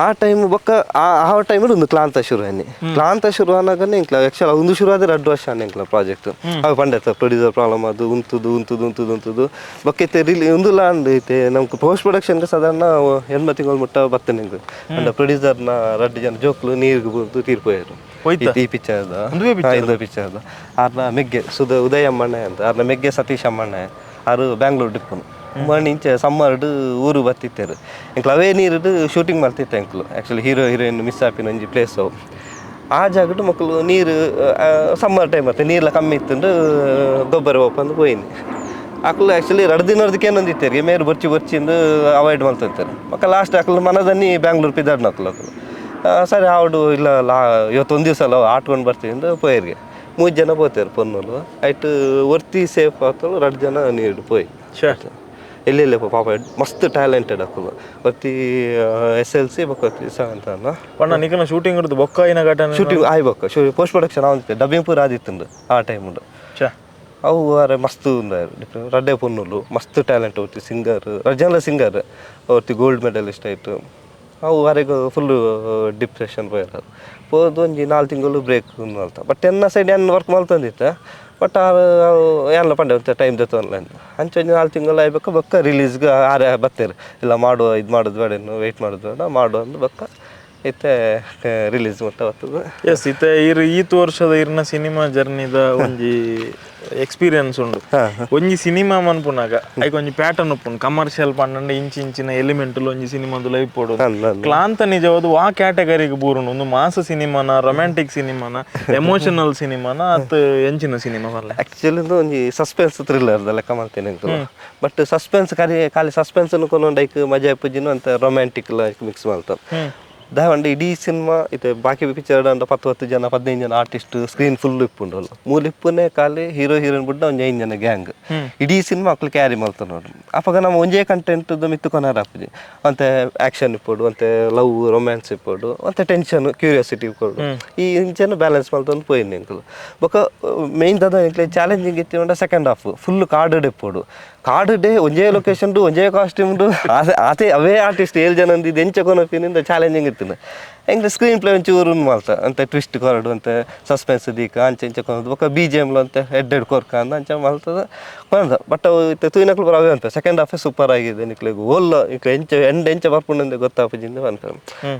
ಆ ಟೈಮ್ ಬೊಕ್ಕ ಆ ಟೈಮ್ ಒಂದು ಕ್ಲಾಂತ ಶುರು ಅನ್ನಿ. ಕ್ಲಾಂತ ಶುರು ಅನ್ನಾಗನೇ ಇಂಕ್ಲ ಆ್ಯಕ್ಚುಲಿ ಒಂದು ಶುರು ಆದರೆ 2 ವರ್ಷ ಅನ್ನಿ ಪ್ರಾಜೆಕ್ಟ್. ಅವು ಪಂಡೆ ಪ್ರೊಡ್ಯೂಸರ್ ಪ್ರಾಬ್ಲಮ್ ಅದು ಉಂತುದು ಉಂತುದು ಉಂತುದು ಉಂತುದು ಬೊಕ್ಕ ರಿಲೀ ಒಂದುಲ ಐತೆ ನಮ್ಗೆ ಪೋಸ್ಟ್ ಪ್ರೊಡಕ್ಷನ್ಗೆ ಸಾಧಾರಣ 80 ತಿಂಗಳು ಮುಟ್ಟ ಬರ್ತೇನೆ ನಿಂಗೆ. ಅಂಡ ಪ್ರೊಡ್ಯೂಸರ್ನ 2 ಜನ ಜೋಕ್ಲು ನೀರಿಗೆ ಬೂರ್ದು ತೀರ್ಪೋಯರು ಈ ಪಿಕ್ಚರ್ದ ಇಂದು ಪಿಕ್ಚರ್ದ. ಆರ್ನ ಮೆಗ್ಗೆ ಉದಯ ಅಮ್ಮಣ್ಣ ಅಂತ ಆರ್ನ ಮೆಗ್ಗೆ ಸತೀಶ್ ಅಮ್ಮಣ್ಣ ಆರು ಬ್ಯಾಂಗ್ಳೂರ್ ಡಿಪ್ಪನು ಮಣ್ಣು ಇಂಚೆ ಸಮ್ಮರ್ಡ್ ಊರು ಬತ್ತಿತ್ತೇರು ಎಂಕ್ಲು ಅವೇ ನೀರುಡು ಶೂಟಿಂಗ್ ಮಾಡ್ತಿತ್ತು ಎಂಕ್ಲು. Actually hero heroine miss ಆಪಿನ ಒಂಜಿ ಪ್ಲೇಸ್ ಅವು ಆ ಜಾಗಡು ಮಕ್ಕಳು ನೀರು ಸಮ್ಮರ್ ಟೈಮ್ ಮತ್ತೆ ನೀರ್ಲ ಕಮ್ಮಿ ಇತ್ತಂಡು ಗೊಬ್ಬರ ಓಪಂದು ಪೋಯಿನಿ. ಅಕ್ಲು ಆ್ಯಕ್ಚುಲಿ 2 ದಿನದಕ್ಕೆ ಏನೊಂದಿತ್ತೇರಿಗೆ ಮೇರು ಬೊರ್ಚಿ ಬೊರ್ಚಿಂದು ಅವಾಯ್ಡ್ ಮಾಡ್ತಿರ್ತಾರೆ. ಮಕ್ಕ ಲಾಸ್ಟ್ ಅಕ್ಲು ಮನದನ್ನಿ ಬ್ಯಾಂಗ್ಳೂರ್ ಪಿದಾಡ್ನ ಅಕ್ಲು ಅಕ್ಲು ಸರಿ ಆವಡು ಇಲ್ಲ ಲಾ ಇವತ್ತು ಒಂದು ದಿವಸ ಅಲ್ಲ ಆಟ್ಕೊಂಡು ಬರ್ತೀವಿ ಅಂದು ಪೋಯರ್ಗೆ 3 ಜನ ಪೋತಾರೆ ಪೊನ್ನೋಲು ಆಯ್ತು ಒರ್ತಿ ಸೇಫ್ ಆಗ್ತಳು 2 ಜನ ನೀರು ಪೋಯ್ ಎಲ್ಲೆಲ್ಲ ಪಾಪ ಮಸ್ತ್ ಟ್ಯಾಲೆಂಟೆಡ್ ಅಕ್ಕಲು ಒತ್ತಿ SLC ಬೊಕ್ಕ ಸೆವೆಂತ್ ಅನ್ನ ಪಂಡ ನಿಕನ ಶೂಟಿಂಗ್ ಇರ್ದು ಬೊಕ್ಕ ಇನ ಘಟನೆ ಶೂಟಿಂಗ್ ಆಯ್ ಬೊಕ್ಕ ಶೂ ಪೋಸ್ಟ್ production ಆವಂತೆ dubbing ಪೂರ ಆದಿತ್ತುಂಡು ಆ ಟೈಮ್ ಉಂಡು. ಅವು ಅರೆ ಮಸ್ತ್ ಉಂಡು ರಡ್ಡೆ ಪೊನ್ನುಲು ಮಸ್ತ್ ಟ್ಯಾಲೆಂಟ್ ಒತ್ತಿ ಸಿಂಗರ್ ರಜಾಲ ಸಿಂಗರ್ ಒತ್ತಿ ಗೋಲ್ಡ್ ಮೆಡಲಿಸ್ಟ್ ಆಯಿತು. ಅವು ಅರೆಗ್ ಫುಲ್ ಡಿಪ್ರೆಷನ್ ಪೋಯಿರೋದು ಪೋದು ಒಂಜಿ 4 ತಿಂಗಳು ಬ್ರೇಕ್ ಮಲ್ತ. ಬಟ್ ಎನ್ನ ಸೈಡ್ ಎನ್ನ ವರ್ಕ್ ಮಲ್ತೊಂದಿತ್ತ ಬಟ್ ಏನ್ಲ ಪಂಡೆ ಟೈಮ್ ದೆತ್ತೊನ್ಲ ಅಂಚ ಒಂಜಿ 4 ತಿಂಗಳು ಆಯ್ಬೇಕು ಬೊಕ್ಕ ರಿಲೀಸ್ಗೆ ಆರೆ ಬತ್ತೇರು ಇಲ್ಲ ಮಾಡುವ ಇದು ಮಾಡೋದು ಬೇಡ ಇನ್ನು ವೆಯ್ಟ್ ಮಾಡೋದು ಬೇಡ ಮಾಡುವ ಅಂದು ಬೊಕ್ಕ ಇತ್ತೆ ರಿಲೀಸ್ ಮುಟ್ಟ ಬರ್ತದೆ. ಎಸ್ ಇತ್ತೆ ಇರು ಈತ್ ವರ್ಷದ ಇರ್ನ ಸಿನಿಮಾ ಜರ್ನಿದ ಒಂಜಿ ಎಕ್ಸ್ಪೀರಿಯನ್ಸ್ ಉಂಡು. ಒಂಜಿ ಸಿನಿಮಾ ಮನ್ಪುನಾಗ ಐಕ್ ಒಂಜಿ ಪ್ಯಾಟರ್ನ್ ಉಪ್ಪುಂಡು ಕಮರ್ಷಿಯಲ್ ಪಂಡ ಇಂಚಿ ಇಂಚಿನ ಎಲಿಮೆಂಟ್ ಒಂಜಿ ಸಿನಿಮಾದ ಲೈಫ್ ಪೋಡು. ಕ್ಲಾಂತ ನಿಜವಾದ ವಾ ಕ್ಯಾಟಗರಿಗೆ ಬೂರುಂಡು ಒಂದು ಮಾಸ ಸಿನಿಮಾನ ರೊಮ್ಯಾಂಟಿಕ್ ಸಿನಿಮಾನ ಎಮೋಷನಲ್ ಸಿನಿಮಾನ ಅತ್ ಎಂಚಿನ ಸಿನಿಮಾ ಬರಲ್ಲ. ಆಕ್ಚುಲಿ ಒಂಜಿ ಸಸ್ಪೆನ್ಸ್ ಥ್ರಿಲ್ಲರ್ ಲೆಕ್ಕ ಮಾಡ್ತೇನೆ ಬಟ್ ಸಸ್ಪೆನ್ಸ್ ಖಾಲಿ ಖಾಲಿ ಸಸ್ಪೆನ್ಸ್ ಕೊನೊಂಡು ಐಕ್ ಮಜಾ ಇಪ್ಪುಜಿನ ಅಂತ ರೊಮ್ಯಾಂಟಿಕ್ ಮಿಕ್ಸ್ ಮಾಡ್ತಾರೆ. ದಾವಂಡ ಇಡೀ ಸಿನಿಮಾ ಇತ್ತೆ ಬಾಕಿ ಪಿಕ್ಚರ್ ಅಂಡ 10 ಜನ 15 ಜನ artist screen full ಇಪ್ಪುಂಡು ಮೂಲು ಇಪ್ಪುನೆ ಖಾಲಿ ಹೀರೋ ಹೀರೋಯಿನ್ ಬುಡ್ಡ ಒಂಜಿ 5 ಜನ ಗ್ಯಾಂಗ್ ಇಡೀ ಸಿನಿಮಾ ಅಕ್ಲು ಕ್ಯಾರಿ ಮಲ್ತ ನೋಡು. ಅಪಗ ನಮ್ಮ ಒಂಜೇ ಕಂಟೆಂಟ್ ಮಿತ್ತು ಕೊನಾರ ಆಪುಜಿ. ಅಂತೆ ಆಕ್ಷನ್ ಇಪ್ಪೊಡು, ಅಂತೆ ಲವ್ ರೊಮ್ಯಾನ್ಸ್ ಇಪ್ಪೊಡು, ಅಂತೆ ಟೆನ್ಷನ್ ಕ್ಯೂರಿಯಾಸಿಟಿ ಇಪ್ಪೊಡು. ಈ ಇಂಚನ ಬ್ಯಾಲೆನ್ಸ್ ಮಲ್ತೊಂದು ಪೋಯಿನ ಎಂಕುಲು. ಬೊಕ ಮೇನ್ ದಾದ ಎಂಕ್ಲೆ ಚಾಲೆಂಜಿಂಗ್ ಇತ್ತಿ second half full carded ಇಪ್ಪೊಡು. ಕಾಡುಡೆ ಒಂಜೇ ಲೊಕೇಶನ್ ಒಂಜೇ ಕಾಸ್ಟ್ಯೂಮ್ ಆತೆ ಅವೇ ಆರ್ಟಿಸ್ಟ್ 7 ಜನ ಅಂದಿದ್ದು ಎಂಚ ಕೊನಪಿನಿಂದ ಚಾಲೆಂಜಿಂಗ್ ಇತ್ತು. ಎಂಕ್ಲೆ ಸ್ಕ್ರೀನ್ ಪ್ಲೇ ಒಂಚೂರು ಮಲ್ತ ಅಂತೆ ಟ್ವಿಸ್ಟ್ ಕೊರಡು ಅಂತೆ ಸಸ್ಪೆನ್ಸ್ ದೀಕ ಅಂಚೆ ಇಂಚ ಕೊನದು. ಬೊಕ ಬಿ ಜಿ ಎಮ್ಲು ಅಂತೆ ಹೆಡ್ ಹೆಡ್ ಕೊರ್ಕ ಅಂದ ಅಂಚ ಮಲ್ತದ ಕೊನದ. ಬಟ್ ಅವು ಇತ್ತೆ ತೂಯಿನಕ್ಲು ಪೂರ ಅವೇ ಅನ್ಪೆ ಸೆಕೆಂಡ್ ಹಾಫೇ ಸೂಪರ್ ಆಗಿದೆ ನಿಕ್ಲೆಗ್ ಓಲ್ಲ ಎಂಕ್ಲೆ ಎಂಚ ಎಂಡ್ ಎಂಚ ಬರ್ಪುಂಡು ಗೊತ್ತಾಪುಜಿಂದ ಅನ್ಪೆ.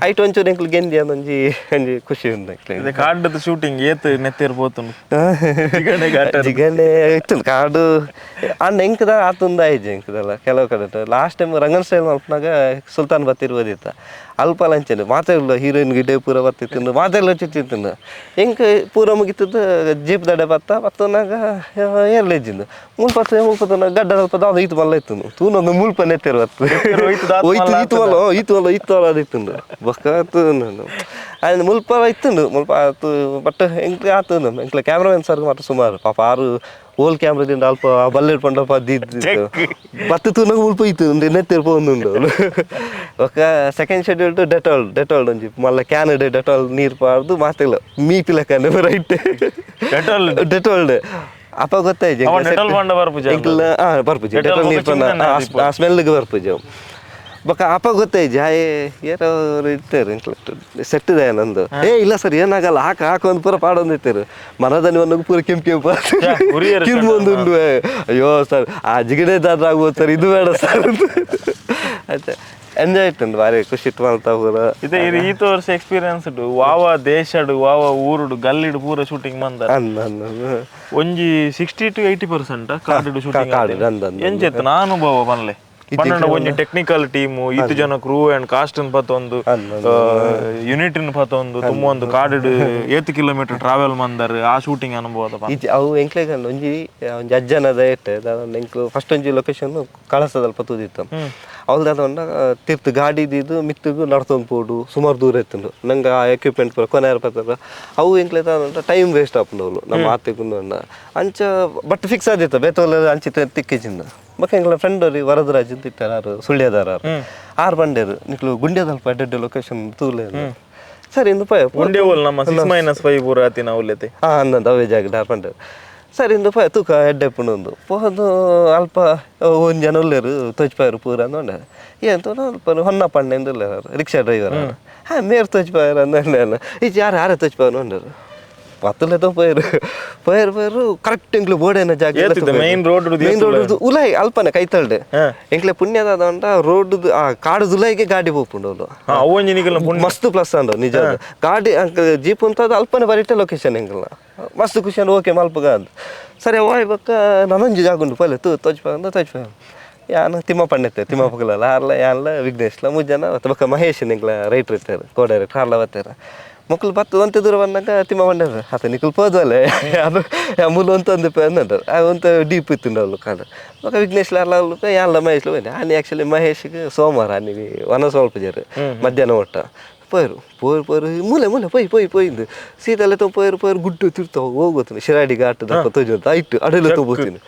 ಐಟ್ ಒಂಚೂರು ಎಂಕ್ಲು ಗೆಂದಿ ಅಂದ್ ಒಂಜಿ ಒಂಜಿ ಖುಷಿ ಉಂಡು ಎಂಕ್ಲೆಗ್. ಕಾಡ್ದ ಶೂಟಿಂಗ್ ಏತ್ ನೆತ್ತೇರ್ ಪೋತುಂಡು ಜಿಗಣೆ ಇತ್ತು ಕಾಡು ಅಣ್ಣ ಎಂಕದ ಆತುಂದ ಆಯ್ಜಿ ಎಂಕದಲ್ಲ ಕೆಲವು ಕಡೆ. Last time Rangan style ಮಲ್ಪನಾಗ ಸುಲ್ತಾನ್ ಬತ್ತಿರ್ ಓದಿತ್ತ ಅಲ್ಪ ಲಂಚನೆ ಮಾತಾಡಲ್ಲ ಹೀರೋಯಿನ್ ಗಿಡ್ಡೆ ಪೂರ ಬತ್ತಿತ್ತು ಮಾತಾಡಲ್ಲ ಚಿತ್ತಿತ್ತು. ಎಂಕ್ ಪೂರ ಮುಗಿತದ ಜೀಪ್ ದಡೆ ಬತ್ತ ಬತ್ತನಾಗ ಏರ್ಲೆಜ್ಜಿಂದು ಮುಲ್ಪ ಮುಲ್ಪ ಗಡ್ಡ ಅಲ್ಪ ದಾದ ಈತು ಮಲ್ಲ ಇತ್ತು ತೂನೊಂದು ಮುಲ್ಪ ನೆತ್ತೇರು ಬತ್ತು ಹೋಯ್ತು ಈತು ಮಲ್ಲ ಈತು ಮಲ್ಲ ಈತು ಮಲ್ಲ ಅದಿತ್ತುಂಡು ಬೊಕ್ಕ ಆಯ್ತು ಮುಲ್ಪ ಇತ್ತುಂಡು ಮುಲ್ಪ ಆತು. ಬಟ್ ಎಂಕ್ ಆತು ಎಂಕ್ಲ ಕ್ಯಾಮ್ರಾಮನ್ ಸರ್ ಮಾತ್ರ ಸುಮಾರು ಪಾಪ ಆರು ಓಲ್ ಕ್ಯಾಮ್ರಾದಿಂದ ಅಲ್ಪ ಬಲ್ಲೆಡ್ ಪಂಡಪ್ಪ ಅದ್ದಿದ್ದು ಬತ್ತು ತೂನಾಗ ಮುಲ್ಪ ಇತ್ತು ನೆತ್ತೇರು ಪೋಂದುಂಡು. ఒక second schedule Dettol Dettol ಒಂಜಿ ಮಲ್ಲ can Dettol ನೀರು ಪಾಡ್ದು ಮಾತಿಲ್ಲ ಮೀಪಿ ಲೆಕ್ಕ right Dettol Dettol ಅಪ್ಪ ಗೊತ್ತಾಯ್ತು ಬರ್ಪುಜಿ ಡೆಟಾಲ್ ನೀರು ಆ ಸ್ಮೆಲ್ಗೆ ಬರ್ಪುಜಿ. ಬೊಕ ಅಪ್ಪ ಗೊತ್ತಾಯ್ತು ಹಾಯ್ ಏರೋ ಇರ್ತಾರೆ ಸೆಟ್ಟಿದೆ ನಂದು. ಏ ಇಲ್ಲ ಸರ್ ಏನಾಗಲ್ಲ ಹಾಕು ಹಾಕು ಒಂದು ಪೂರ ಪಾಡೊಂದು ಇರ್ತಾರೆ. ಮನದನಿ ಒಂದಾಗ ಪೂರ ಕೆಂಪು ಕೆಂಪು ಕಿರ್ಮು ಒಂದು ಉಂಡು. ಅಯ್ಯೋ ಸರ್ ಆ ಜಿಗಣೆದಾದ್ರೆ ಆಗ್ಬೋದು ಸರ್, ಇದು ಬೇಡ ಸರ್ ಆಯ್ತಾ. ಎಂಜಾಯ್ ಇತ್ತು ಭಾರಿ ಖುಷಿ ಇಟ್ಟು ಮಲ್ತ ಪೂರ. ಇದೆ ಈತ ವರ್ಷ ಎಕ್ಸ್ಪೀರಿಯನ್ಸ್ ವಾವ ದೇಶಡು ವಾವ ಊರುಡು ಗಲ್ಲಿಡು ಪೂರ ಶೂಟಿಂಗ್ ಬಂದ ಒಂಜಿ 60 to 80% ಕಾಡು ಶೂಟಿಂಗ್ ಎಂಚೆತ್ತು ನಾ ಅನುಭವ ಬನ್ಲೆ. ಪನ್ನೊಂಡು ಒಂಜಿ ಟೆಕ್ನಿಕಲ್ ಟೀಮ್ ಈತು ಜನ crew and cost ಪತ್ತೊಂದು unit ಪತ್ತೊಂದು ತುಂಬ ಒಂದು ಕಾಡು ಏತು ಕಿಲೋಮೀಟರ್ ಟ್ರಾವೆಲ್ ಮಂದರ್ ಆ ಶೂಟಿಂಗ್ ಅನುಭವ. ಅವು ಎಂಕ್ಲೆಗ್ ಒಂಜಿ ಒಂಜಿ ಅಜ್ಜನದ ಇಟ್ಟೆ ಎಂಕ್ಲು ಫಸ್ಟ್ ಒಂಜಿ ಲೊಕೇಶನ್ ಕಳಸದಲ್ಪ ತೂದಿತ್ತು. ಅವಲ್ದಾದ ತೀರ್ಥ ಗಾಡಿ ಇದ್ದಿದ್ದು ಮಿತ್ತಿಗೂ ನಡ್ತೊಂದು ಪೋಡು ಸುಮಾರು ದೂರ ಇತ್ತು ನಂಗೆ ಆ ಎಕ್ವಿಪ್ಮೆಂಟ್ ಪೂರ ಕೊನೆ ಪತ್ತಾರ ಅವು ಎಂಕ್ಲೆ ಟೈಮ್ ವೇಸ್ಟ್ ಆಪುಂಡು ಅವಳು ನಮ್ಮ ಆತಿಗೂ ಅಂಚ. ಬಟ್ ಫಿಕ್ಸ್ ಆದಿತ್ತು ಬೇತೋಲ ಅಂಚಿತ ತಿಕ್ಕಿಜಿಂದ. ಬೊಕ ಎಂಕ್ಲ ಫ್ರೆಂಡ್ ಅವ್ರಿ ವರದರಾಜ್ ಅಂತ ಇತ್ತಾರೆ ಆರು ಸುಳ್ಯದಾರ ಆರು ಬಂಡೇರು ನಿಕ್ಲು ಗುಂಡ್ಯದಲ್ಪ ಅಡ್ಡ ಲೊಕೇಶನ್ ತೂಲೆ ಸರಿ ಇಂದು ಪೋಯ ಗುಂಡ್ಯ ನಮ್ಮ 6 - 5 ಪೂರ ಆತಿನ ಅವಲತೆ. ಹಾಂ ಅಂದಂದು ಅವೇ ಜಾಗ ಆರು ಬಂಡೇರು ಸರಿ ಇಂದು ಪೋಯ ತೂಕ ಎಡ್ಡೆ ಪುಂಡು ಪೋದು ಅಲ್ಪ ಒಂದು ಜನ ಉಲ್ಲೇರು ತೋಚ್ಪಾಯರು ಪೂರ ಅಂದ ಏನು ತೋನ ಅಲ್ಪ ಹೊನ್ನ ಪಣ್ಣೆ ಉಲ್ಲೇರು ರಿಕ್ಷಾ ಡ್ರೈವರ್. ಹಾಂ ಮೇರ್ ತೋಚ್ಪಾಯರು ಅಂದ ಈಚೆ ಯಾರು ಯಾರೇ ತೋಚ್ಪಾಯರು ಅಂದರು ಪತ್ತಲೆ ಪೋಯರು ಪೋಯರು ಪೋಯರು ಕರೆಕ್ಟ್ ಎಂಕ್ಲೆ ಬೋರ್ಡ್ ಜಾಗ main road main road ಉಲಾಯಿ ಅಲ್ಪನೆ ಕೈತಲ್ಡೆ ಎಂಕ್ಲೆ ಪುಣ್ಯದಾದ ಉಂಟ ರೋಡ್ ಆ ಕಾಡು ದುಲಾಯಿಗೆ ಗಾಡಿ ಪೋಪುಂಡು ಮಸ್ತ್ ಪ್ಲಸ್ ಅಂಡ ನಿಜ ಗಾಡಿ ಜೀಪ್ ಅಂತ ಅಲ್ಪನೆ ಬರಿಟ ಲೊಕೇಶನ್ ಎಂಕಲ್ನ ಮಸ್ತ್ ಖುಷಿ ಅಂಡ್ ಓಕೆ ಮಲ್ಪಗ ಅಂತ ಸರಿ ಓಯ್ ಬೊಕ್ಕ ನನೊಂಜಿ ಜಾಗ ಉಂಡು ಪೋಲೆ ತೂ ತೋಚ್ಪ ಅಂದ ತೋಚ್ಪ ಯಾನ್ ತಿಮ್ಮಪ್ಪಣ್ಣ ಇತ್ತೆ ತಿಮ್ಮಪ್ಪಗಲಲ್ಲ ಆರ್ಲ ಯಾನ್ಲ ವಿಘ್ನೇಶ್ಲ ಮೂರು ಜನ ಬೊಕ್ಕ ಮಹೇಶ್ ಎಂಕ್ಲ ರೈಟ್ರ್ ಇತ್ತಾರೆ ಕೋ ಡೈರೆಕ್ಟರ್ ಆರ್ಲ ಬತ್ತಾರೆ ಮಕ್ಕಳು ಬತ್ತು ಒಂತೆ ದೂರ ಬಂದಾಗ ತಿಮ್ಮ ಬಂಡಾರ ಆತ ನಿಕುಲು ಪೋದಲೆ ಅದು ಮೂಲು ಅಂತ ಒಂದು ಅಂದರು ಆ ಒಂತ ಡೀಪ್ ಇತ್ತು ಅವಳು ಕಾಲ. ಬೊಕ್ಕ ವಿಘ್ನೇಶ್ಲ ಆರ್ಲ ಯಾನ್ಲ ಮಹೇಶ್ಲ ಹೋಯ್ನೆ ಆನಿ ಆ್ಯಕ್ಚುಲಿ ಮಹೇಶ್ಗೆ ಸೋಮವಾರ ಆನಿ ವನ ಸ್ವಲ್ಪ ಜರು ಮಧ್ಯಾಹ್ನ ಒಟ್ಟ ಪೋಯರು ಪೋಯರು ಪೋಯರು ಮೂಲೆ ಮೂಲೆ ಪೋಯ್ ಪೋಯ್ ಪೋಯಿಂದು ಸೀದಲ್ಲೇ ತೊ ಪೋಯರು ಪೋಯರು ಗುಡ್ಡು ತಿರ್ತಾವ ಹೋಗೋತೀನಿ ಶಿರಾಡಿ ಘಾಟ್ ದಪ್ಪ ತೋಜು ಐಟ್ ಅಡಲೆ ತಗೋತೀನಿ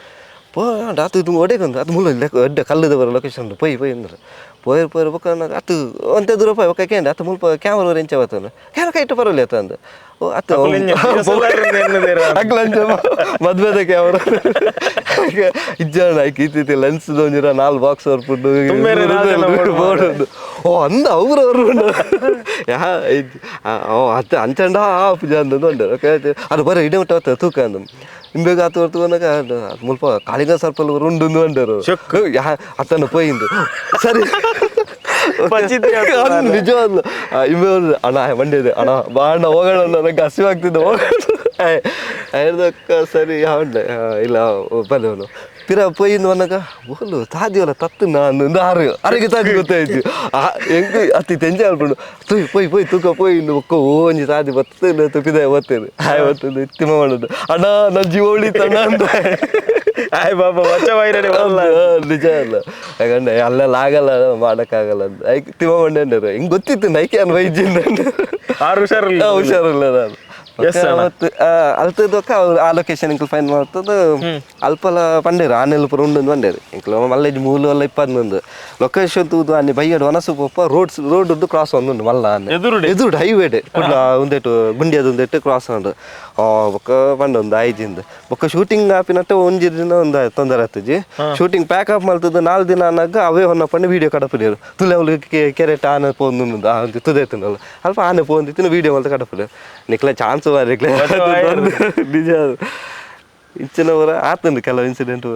ಪೋ ಆತು ಇದು ಒಡೆಗೊಂದು ಅದು ಮುಲ್ಲ ಅಡ್ಡ ಕಲ್ಲದ ಬರೋ ಲೊಕೇಶನ್ ಪೊಯ್ ಪೊಯ್ ಅಂದ್ರೆ ಪೋಯರು ಪೋಯರು ಬೊಕ್ಕ ಅತ್ತು ಒಂತೆ ದೂರ ಪೋಯ್ ಬೊಕ್ಕ ಕೇಂದ್ರ ಅತ್ತು ಮುಲ್ಪ ಕ್ಯಾಮ್ರಾ ಎಂಚ ಬತ್ತಂದು ಕ್ಯಾಮ್ರಾ ಕೈಟ್ ಬರೋಲ್ಲ ಆತ ಅಂದು ಓ ಅತ್ತು ಅಕ್ಲಂಚ ಮದ್ವೆದ ಕ್ಯಾಮ್ರಾ ಇಜ್ಜಾಣ ಆಯ್ಕೆ ಇತ್ತಿತ್ತು ಲೆನ್ಸ್ ಒಂಜಿರ 4 ಬಾಕ್ಸ್ ಬರ್ಪುಂಡು ಬೋರ್ಡ್ ಓ ಅಂದ ಅವ್ರವ್ರು ಯಾ ಅತ್ತ ಅಂಚಂಡ ಪೂಜೆ ಅಂದಂದು ಉಂಡು ಅದು ಬರೋ ಇಡೇ ಉಂಟು ತೂಕ ಅಂದು ಇಂಬೇಗ ಆತು ಹೊರ್ತುವನಗ ಮುಲ್ಪ ಕಾಳಿಂಗ ಸರ್ಪಲ್ ಉಂಡು ಅಂಡರು ಯಾ ಅತ್ತನ ಪೋಯಿಂದು ಸರಿ ನಿಜವಾಗ್ಲು ಇಂಬೆ ಅಣ್ಣ ಬಂಡಿದೆ ಅಣ್ಣ ಬಾ ಅಣ್ಣ ಹೋಗೋಣ ನನಗೆ ಹಸಿವಾಗ್ತಿದ್ದೆ ಹೋಗೋಣ ಹೇಳ್ದಕ್ಕ ಸರಿ ಉಂಡೆ ಇಲ್ಲ ಬಂದವನು ಪಿರ ಪೋಯಿಂದು ಬಂದಾಗ ಓಲು ತಾದಿವಲ್ಲ ತತ್ತು ನಾನು ಆರು ಅರೆಗೆ ತಾದಿ ಗೊತ್ತಾಯ್ತು. ಎಂಕ್ ಅತ್ತಿ ತೆಂಚೆ ಅಲ್ಪುಂಡು ತುಯ್ ಪೋಯ್ ಪೋಯ್ ತೂಕ ಪೋಯ್ ಇಂದು ಬೊಕ್ಕ ಒಂಜಿ ತಾದಿ ಬತ್ತೇನೆ ತುಪಿದ ಬತ್ತೇನೆ ಹಾಯ್ ಬತ್ತೇನೆ ತಿಮ್ಮ ಮಾಡೋದು ಅಣ್ಣ ನನ್ನ ಜೀವ ಉಳಿತಣ್ಣ ಅಂತ. ಆಯ್ ಬಾಬಾ ವಚ್ಚ ಬೈರಡೆ ಬರಲ್ಲ. ನಿಜ ಅಲ್ಲ, ಯಾಕಂದ್ರೆ ಅಲ್ಲೆಲ್ಲ ಆಗಲ್ಲ, ಮಾಡೋಕ್ಕಾಗಲ್ಲ ಅಂತ. ಐಕ್ ತಿಮ್ಮ ಮಂಡೆ ಹಿಂಗೆ ಗೊತ್ತಿತ್ತು ನೈಕೆ ಅನ್ ವೈದ್ಯ. ಆರು ಹುಷಾರಿಲ್ಲ, ಹುಷಾರಿಲ್ಲ ನಾನು. ಮತ್ತು ಅಲ್ತದಕ್ಕ ಅವ್ರು ಆ ಲೊಕೇಶನ್ ಇಂಕ್ಲು ಫೈನ್ ಮಾಡ್ತದ ಅಲ್ಪಲ ಪಂಡೇರು ಆನೆಲ್ ಪೂರ ಉಂಡು ಬಂಡೇರು ಇಂಕ್ಲು ಮಲ್ಲೇಜ್ ಮೂಲು ಎಲ್ಲ 21 ಲೊಕೇಶನ್ ತೂದು ಆನೆ ಬೈಯಡು ವನಸು ಪೋಪ ರೋಡ್ ರೋಡ್ cross ಒಂದುಂಡು ಮಲ್ಲ ಆನೆ ಎದುರುಡು ಹೈವೇ ಕುಡ್ಲ ಒಂದೇಟು ಗುಂಡಿಯದ ಒಂದೇಟು ಕ್ರಾಸ್ ಉಂಡು. ಬೊಕ್ಕ ಪಂಡ ಒಂದು ಐಜಿಂದ ಬೊಕ್ಕ ಶೂಟಿಂಗ್ ಆಪಿನಟ್ಟ ಒಂಜಿ ದಿನ ಒಂದು ತೊಂದರೆ ಆತಜಿ. Shooting pack up ಮಲ್ತದ್ದು 4 ದಿನ ಅನ್ನಾಗ ಅವೇ ಹೊನ್ನ ಪಂಡ ವೀಡಿಯೋ ಕಡಪುಡಿಯರು ತುಲೆ ಅವ್ಲು ಕೆರೆಟ್ ಆನೆ ಪೋಂದು ತುದೇತನಲ್ಲ ಅಲ್ಪ ಆನೆ ಪೋಂದಿತ್ತಿನ ವೀಡಿಯೋ ಮಲ್ತ ಕಡಪುಡಿಯರು ನಿಕ್ಲ ಚಾನ್ಸ್ ನಿಜ ಇಚ್ಚಿನವರ ಆತಂದು ಕೆಲವು ಇನ್ಸಿಡೆಂಟ್.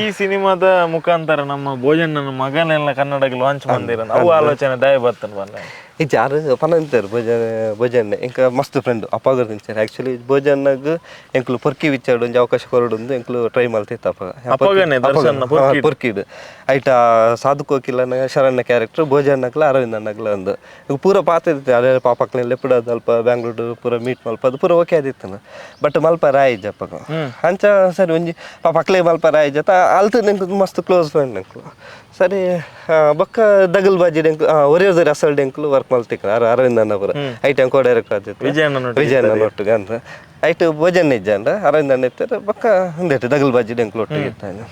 ಈ ಸಿನಿಮಾದ ಮುಖಾಂತರ ನಮ್ಮ ಭೋಜನ ಮಗನೆಲ್ಲ ಕನ್ನಡಕ್ಕೆ ಲಾಂಚ್ ಬಂದಿರ ಅವು ಆಲೋಚನೆ ದಯ ಬರ್ತನ ಬಂದ. ಈ ಜಾರು ಪನಂತಾರೆ ಭೋಜನ ಭೋಜನ ಇಂಕ ಮಸ್ತ್ ಫ್ರೆಂಡ್ ಅಪ್ಪಾಗರ್ ತಿಂಚಾರೆ. ಆ್ಯಕ್ಚುಲಿ ಭೋಜನಾಗ ಎಂಕ್ಲು ಪೊರ್ಕಿ ವಿಚಾರ ಒಂಜಿ ಅವಕಾಶ ಕೊರಡು ಎಂಕ್ಲು ಟ್ರೈ ಮಲ್ತಿತ್ತು ಅಪ್ಪ ಪೊರ್ಕಿಡ್ ಐಟ ಸಾಧು ಕೋಕಿಲ್ಲ ಶರಣ್ಯ ಕ್ಯಾರೆಕ್ಟರ್ ಭೋಜನಕ್ಲ ಅರವಿಂದ್ ಅಣ್ಣಗ್ಲ ಒಂದು ಪೂರ ಪಾತ್ರ ಇತ್ತು. ಅದೇ ಪಾಪಕ್ಲೆಲ್ಲ ಎಪ್ಪಡ ಅಲ್ಪ ಬ್ಯಾಂಗ್ಳೂರು ಪೂರ ಮೀಟ್ ಮಲ್ಪ ಅದು ಪೂರ ಓಕೆ ಆದಿತ್ತು. ಬಟ್ ಮಲ್ಪ ರಾಯಿಜ್ ಅಪ್ಪಗ ಅಂಚ ಸರಿ ಒಂಜಿ ಪಾಪ ಅಕ್ಲೆ ಮಲ್ಪ ರಾಯಿಜ್ ಅತ್ತ ಅಲ್ತ ನೆಂಕು ಮಸ್ತ್ ಕ್ಲೋಸ್ ಫ್ರೆಂಡ್ ನೆಂಕ್ಲು. ಸರಿ ಬೊಕ್ಕ ದಗಲ್ ಬಾಜಿ ಡೆಂಕು ಒರೇ ಅಸಲ್ ಡೆಂಕ್ಲು ವರ್ಕ್ ಮಲ್ತಿಕ್ ಅರವಿಂದ್ ಅಣ್ಣ ಪೂರ ಐಟ್ ಕೋ ಡೈರೆಕ್ಟರ್ ಆದಿತ್ತು ವಿಜಯಣ್ಣ ಒಟ್ಟಿಗೆ ಅಂತ ಐಟ್ ಭೋಜನ ಇಜ್ಜ ಅಂಡ ಅರವಿಂದ್ ಅಣ್ಣ ಇತ್ತಾರೆ ಬೊಕ್ಕ ಉಂದೇಟು ದಗಲ್ ಬಾಜಿ ಡೆಂಕ್ಲು ಒಟ್ಟಿಗೆ ಇತ್ತಾನೆ.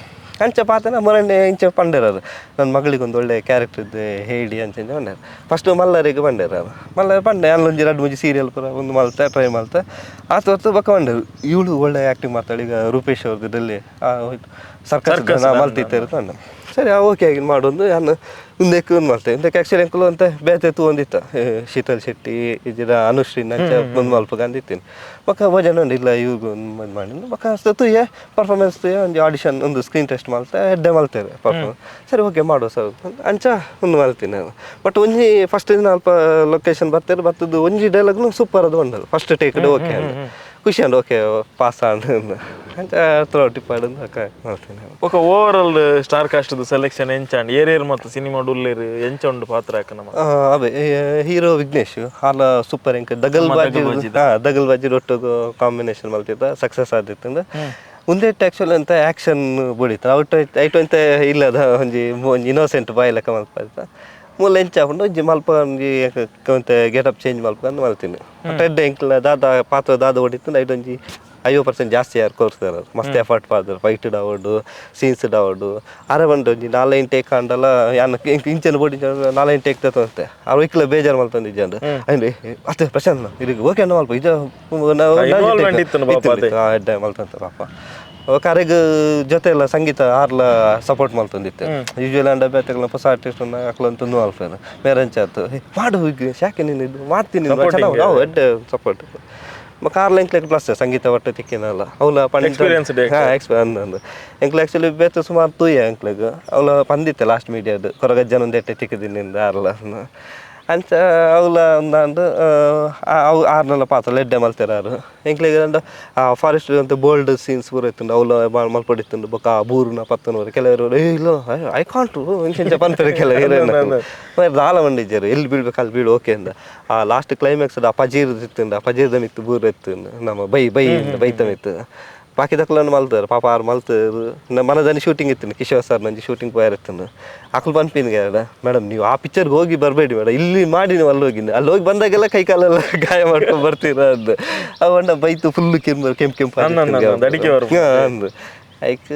ಅಂಚ ಪಾತನ ಮೊರಣ್ಣೆ ಇಂಚ ಪಂಡೇರರು ನನ್ನ ಮಗಳಿಗೆ ಒಂದು ಒಳ್ಳೆ ಕ್ಯಾರೆಕ್ಟರ್ ಇದ್ದು ಹೇಳಿ ಅಂಚ ಪಂಡೇರು. ಫಸ್ಟ್ ಮಲ್ಲರಿಗೆ ಪಂಡೇರು ಮಲ್ಲರ್ ಪಂಡೆ ಅಲ್ಲೊಂಜಿ 2 3 ಸೀರಿಯಲ್ ಪೂರ ಒಂದು ಮಲ್ತ ಟ್ರೈ ಮಲ್ತ ಆತ ಹೊತ್ತು ಬೊಕ್ಕ ಪಂಡೇರು ಇವಳು ಒಳ್ಳೆ ಆ್ಯಕ್ಟಿಂಗ್ ಮಾಡ್ತಾಳೆ. ಈಗ ರೂಪೇಶ್ ಅವ್ರದ್ದು ಡೆಲ್ಲಿ ಹೋಯ್ತು ಸರ್ಕಸ್ ಮಲ್ತಿತ್ತೇರು ತಂಡ. ಸರಿ ಓಕೆ ಆಗಿ ಮಾಡೋದು ನಾನು ಮುಂದಕ್ಕೆ ಒಂದು ಮಾಡ್ತೇವೆ. ಮುಂದಕ್ಕೆ ಆ್ಯಕ್ಚುಲಿ ಅಂಕಲು ಅಂತ ಬೇತೆ ತೂ ಒಂದಿತ್ತ ಶೀತಲ್ ಶೆಟ್ಟಿ ಇದ್ದೀರ ಅನುಶ್ರೀ ನಂಚ ಬಂದು ಮಲ್ಪ ಅಂದಿತ್ತೀನಿ. ಬೊಕ್ಕ ಭೋಜನ ಉಂಡು ಇಲ್ಲ ಇವ್ರಿಗೆ ಒಂದು ಮಾಡಿ ಬೊಕ್ಕ ತೂಯೆ ಪರ್ಫಾರ್ಮೆನ್ಸ್ ತೂಯೆ ಒಂದು ಆಡಿಷನ್ ಒಂದು ಸ್ಕ್ರೀನ್ ಟೆಸ್ಟ್ ಮಲ್ತೆ ಹೆಡ್ಡೆ ಮಲ್ತೇವೆ ಪರ್ಫಾರ್ಮೆನ್ಸ್. ಸರಿ ಓಕೆ ಮಾಡುವ ಸರ್ ಅಂಚ ಒಂದು ಮಲ್ತೀನಿ ನಾನು. ಬಟ್ ಒಂಜಿ ಫಸ್ಟ್ ದಿನ ಅಲ್ಪ ಲೊಕೇಶನ್ ಬರ್ತಾರೆ ಬರ್ತದ್ದು ಒಂಜಿ ಡೈಲಾಗ್ನು ಸೂಪರ್ ಅದು ಉಂಡಲ್ಲ first take okay ಅಂದ ಖುಷಿ ಅಂಡ್ ಓಕೆ ಪಾಸ್ ಅಂಡ್ ಅಂಚ ಟಿಪ್ಪಾಡು ಮಾಡ್ತೀನಿ. ఒక over all star cast selection ಎಂಚಾಂಡ್ ಏರೇರ್ ಮತ್ತು ಸಿನಿಮಾ ಉಲ್ಲೇರು ಎಂಚ ಉಂಡು ಪಾತ್ರ ಹಾಕ ನಮ್ಮ ಅವೇ ಹೀರೋ ವಿಘ್ನೇಶ್ ಹಾಲ ಸೂಪರ್ ಎಂಕ್ ದಗಲ್ ಬಾಜಿ ದಗಲ್ ಬಾಜಿ ಒಟ್ಟು ಕಾಂಬಿನೇಷನ್ ಮಲ್ತಿದ್ದ ಸಕ್ಸಸ್ ಆದಿತ್ತು. ಒಂದೇಟ್ ಆ್ಯಕ್ಚುಲಿ ಅಂತ ಆ್ಯಕ್ಷನ್ ಬಡಿತ ಔಟ್ ಐಟು ಅಂತ ಇಲ್ಲದ ಒಂಜಿ ಒಂಜಿ ಇನ್ನೋಸೆಂಟ್ ಬಾಯ್ ಲೆಕ್ಕ ಮಲ್ಪ ಮೂಲ ಎಂಚ ಹಾಕೊಂಡು ಒಂಜಿ ಮಲ್ಪ ಒಂಜಿ ಗೆಟಪ್ ಚೇಂಜ್ ಮಲ್ಪಂದು ಮಲ್ತೀನಿ. ಬಟ್ ಎಡ್ಡೆ ಎಂಕ್ಲ ದಾದ ಪಾತ್ರ ದಾದ ಹೊಡಿತು ಐಟ್ ಒಂಜಿ 50% ಜಾಸ್ತಿ ಯಾರು ಕೋರ್ಸ್ತಾರೆ ಮಸ್ತ್ ಎಫರ್ಟ್ ಪಾಡ್ತಾರೆ ಫೈಟ್ ಡಾವಡು ಸೀನ್ಸ್ ಡಾವಡು ಅರೆ ಬಂದು ಒಂಜಿ 4 ಟೇಕ್ ಅಂಡಲ್ಲ ಯಾನ್ ಇಂಚನ ಬೋಡಿ 4 ಟೇಕ್ ತತ್ತಂತೆ ಅವ್ರು ಇಕ್ಲ ಬೇಜಾರು ಮಲ್ತಂದಿಜ್ಜಂಡು ಅಂದ್ರೆ ಅತ್ತೆ ಪ್ರಶಾಂತ್ ಇದಕ್ಕೆ ಓಕೆ ಅನ್ನ ಮಲ್ಪ ಇದು ಎಡ್ಡೆ ಮಲ್ತಂತ ಪಾಪ. ಕರೆಗ್ ಜೊತೆ ಎಲ್ಲ ಸಂಗೀತ ಆರ್ಲ ಸಪೋರ್ಟ್ ಮಲ್ತಂದಿತ್ತು. ಯೂಶುವಲಿ ಅಂಡ ಬೇತೆಗಳ ಹೊಸ ಆರ್ಟಿಸ್ಟ್ ಅಕ್ಲಂತ ಅಲ್ಫೇನು ಮೇರಂಚ ಆತು ಮಾಡು ಈಗ ಶಾಕೆ ನೀನು ಇದು ಮಾಡ್ತೀನಿ ನಾವು ಎಡ್ಡೆ ಸಪೋರ್ಟ್. ಕಾರ್ಲ ಎಂಕ್ಲೆಗ್ ಪ್ಲಸ್ ಸಂಗೀತ ಒಟ್ಟು ತಿಕ್ಕಿನಲ್ಲ ಅವಲ ಎಕ್ಸ್ಪೀರಿಯನ್ಸ್ ಅಂದು ಎಂಕ್ಲೆ ಆ್ಯಕ್ಚುಲಿ ಬೇತೆ ಸುಮಾರು ತೂಯ ಎಂಕ್ಲೆಗ್ ಅವಲ ಪಂದಿತ್ತೆ ಲಾಸ್ಟ್ ಮೀಡಿಯಾದು ಕೊರಗಜ್ಜನ ಒಂದು ಎಟ್ಟೆ ತಿಕ್ಕಿದ್ದೀನಿ ಆರ್ಲ ಅಂಚ ಅವಲ ಒಂದಾಂಡು ಅವು ಆರ್ನೆಲ್ಲ ಪಾತ್ರ ಎಡ್ಡೆ ಮಲ್ತಿರಾರು ಎಂಕ್ಲೆಗ್ ಅಂಡ ಆ ಫಾರೆಸ್ಟ್ ಅಂತ ಬೋಲ್ಡ್ ಸೀನ್ಸ್ ಪೂರ ಇತ್ತುಂಡು ಅವಲ ಮಲ್ಪಡಿತ್ತುಂಡು ಬೊಕ್ಕ ಆ ಬೂರುನ ಪತ್ತನವರು ಕೆಲವರು ಏ ಇಲ್ಲ I can't ಇಂಚ ಪನ್ಪೆರ್ ಕೆಲವು ಹೀರೋಯಿನ್ ದಾಲ ಮಂಡಿಜ್ಜರು ಎಲ್ಲಿ ಬೀಳ್ಬೇಕು ಅಲ್ಲಿ ಬೀಳು ಓಕೆ ಅಂದ. ಆ ಲಾಸ್ಟ್ ಕ್ಲೈಮ್ಯಾಕ್ಸ್ ಆ ಪಜೀರ್ ಇತ್ತುಂಡು ಆ ಪಜೀರ್ದ ಮಿತ್ತು ಬೂರು ಇತ್ತು ನಮ್ಮ ಬೈ ಬೈ ಬೈತ ಮಿತ್ತು ಬಾಕಿದಕ್ಲನ್ನು ಮಲ್ತಾರೆ ಪಾಪ ಆರು ಮಲ್ತರು. ಮನದಾನಿ ಶೂಟಿಂಗ್ ಇತ್ತು ಕಿಶೋರ್ ಸರ್ ನಂಜಿ ಶೂಟಿಂಗ್ ಪೋಯಾರ ಇತ್ತು ಅಕ್ಲು ಪನ್ಪಿನ್ಗೆ ಮೇಡಮ್ ನೀವು ಆ ಪಿಕ್ಚರ್ಗೆ ಹೋಗಿ ಬರಬೇಡಿ ಮೇಡಮ್ ಇಲ್ಲಿ ಮಾಡಿ ನೀವು ಅಲ್ಲಿ ಹೋಗಿ ಅಲ್ಲಿ ಹೋಗಿ ಬಂದಾಗೆಲ್ಲ ಕೈ ಕಾಲೆಲ್ಲ ಗಾಯ ಮಾಡ್ಕೊಂಡು ಬರ್ತೀರ ಅಂದು ಅವಣ್ಣ ಬೈತು ಫುಲ್ ಕೆಂಪು ಕೆಂಪು ಕೆಂಪು ಅಂದು ಐಕ್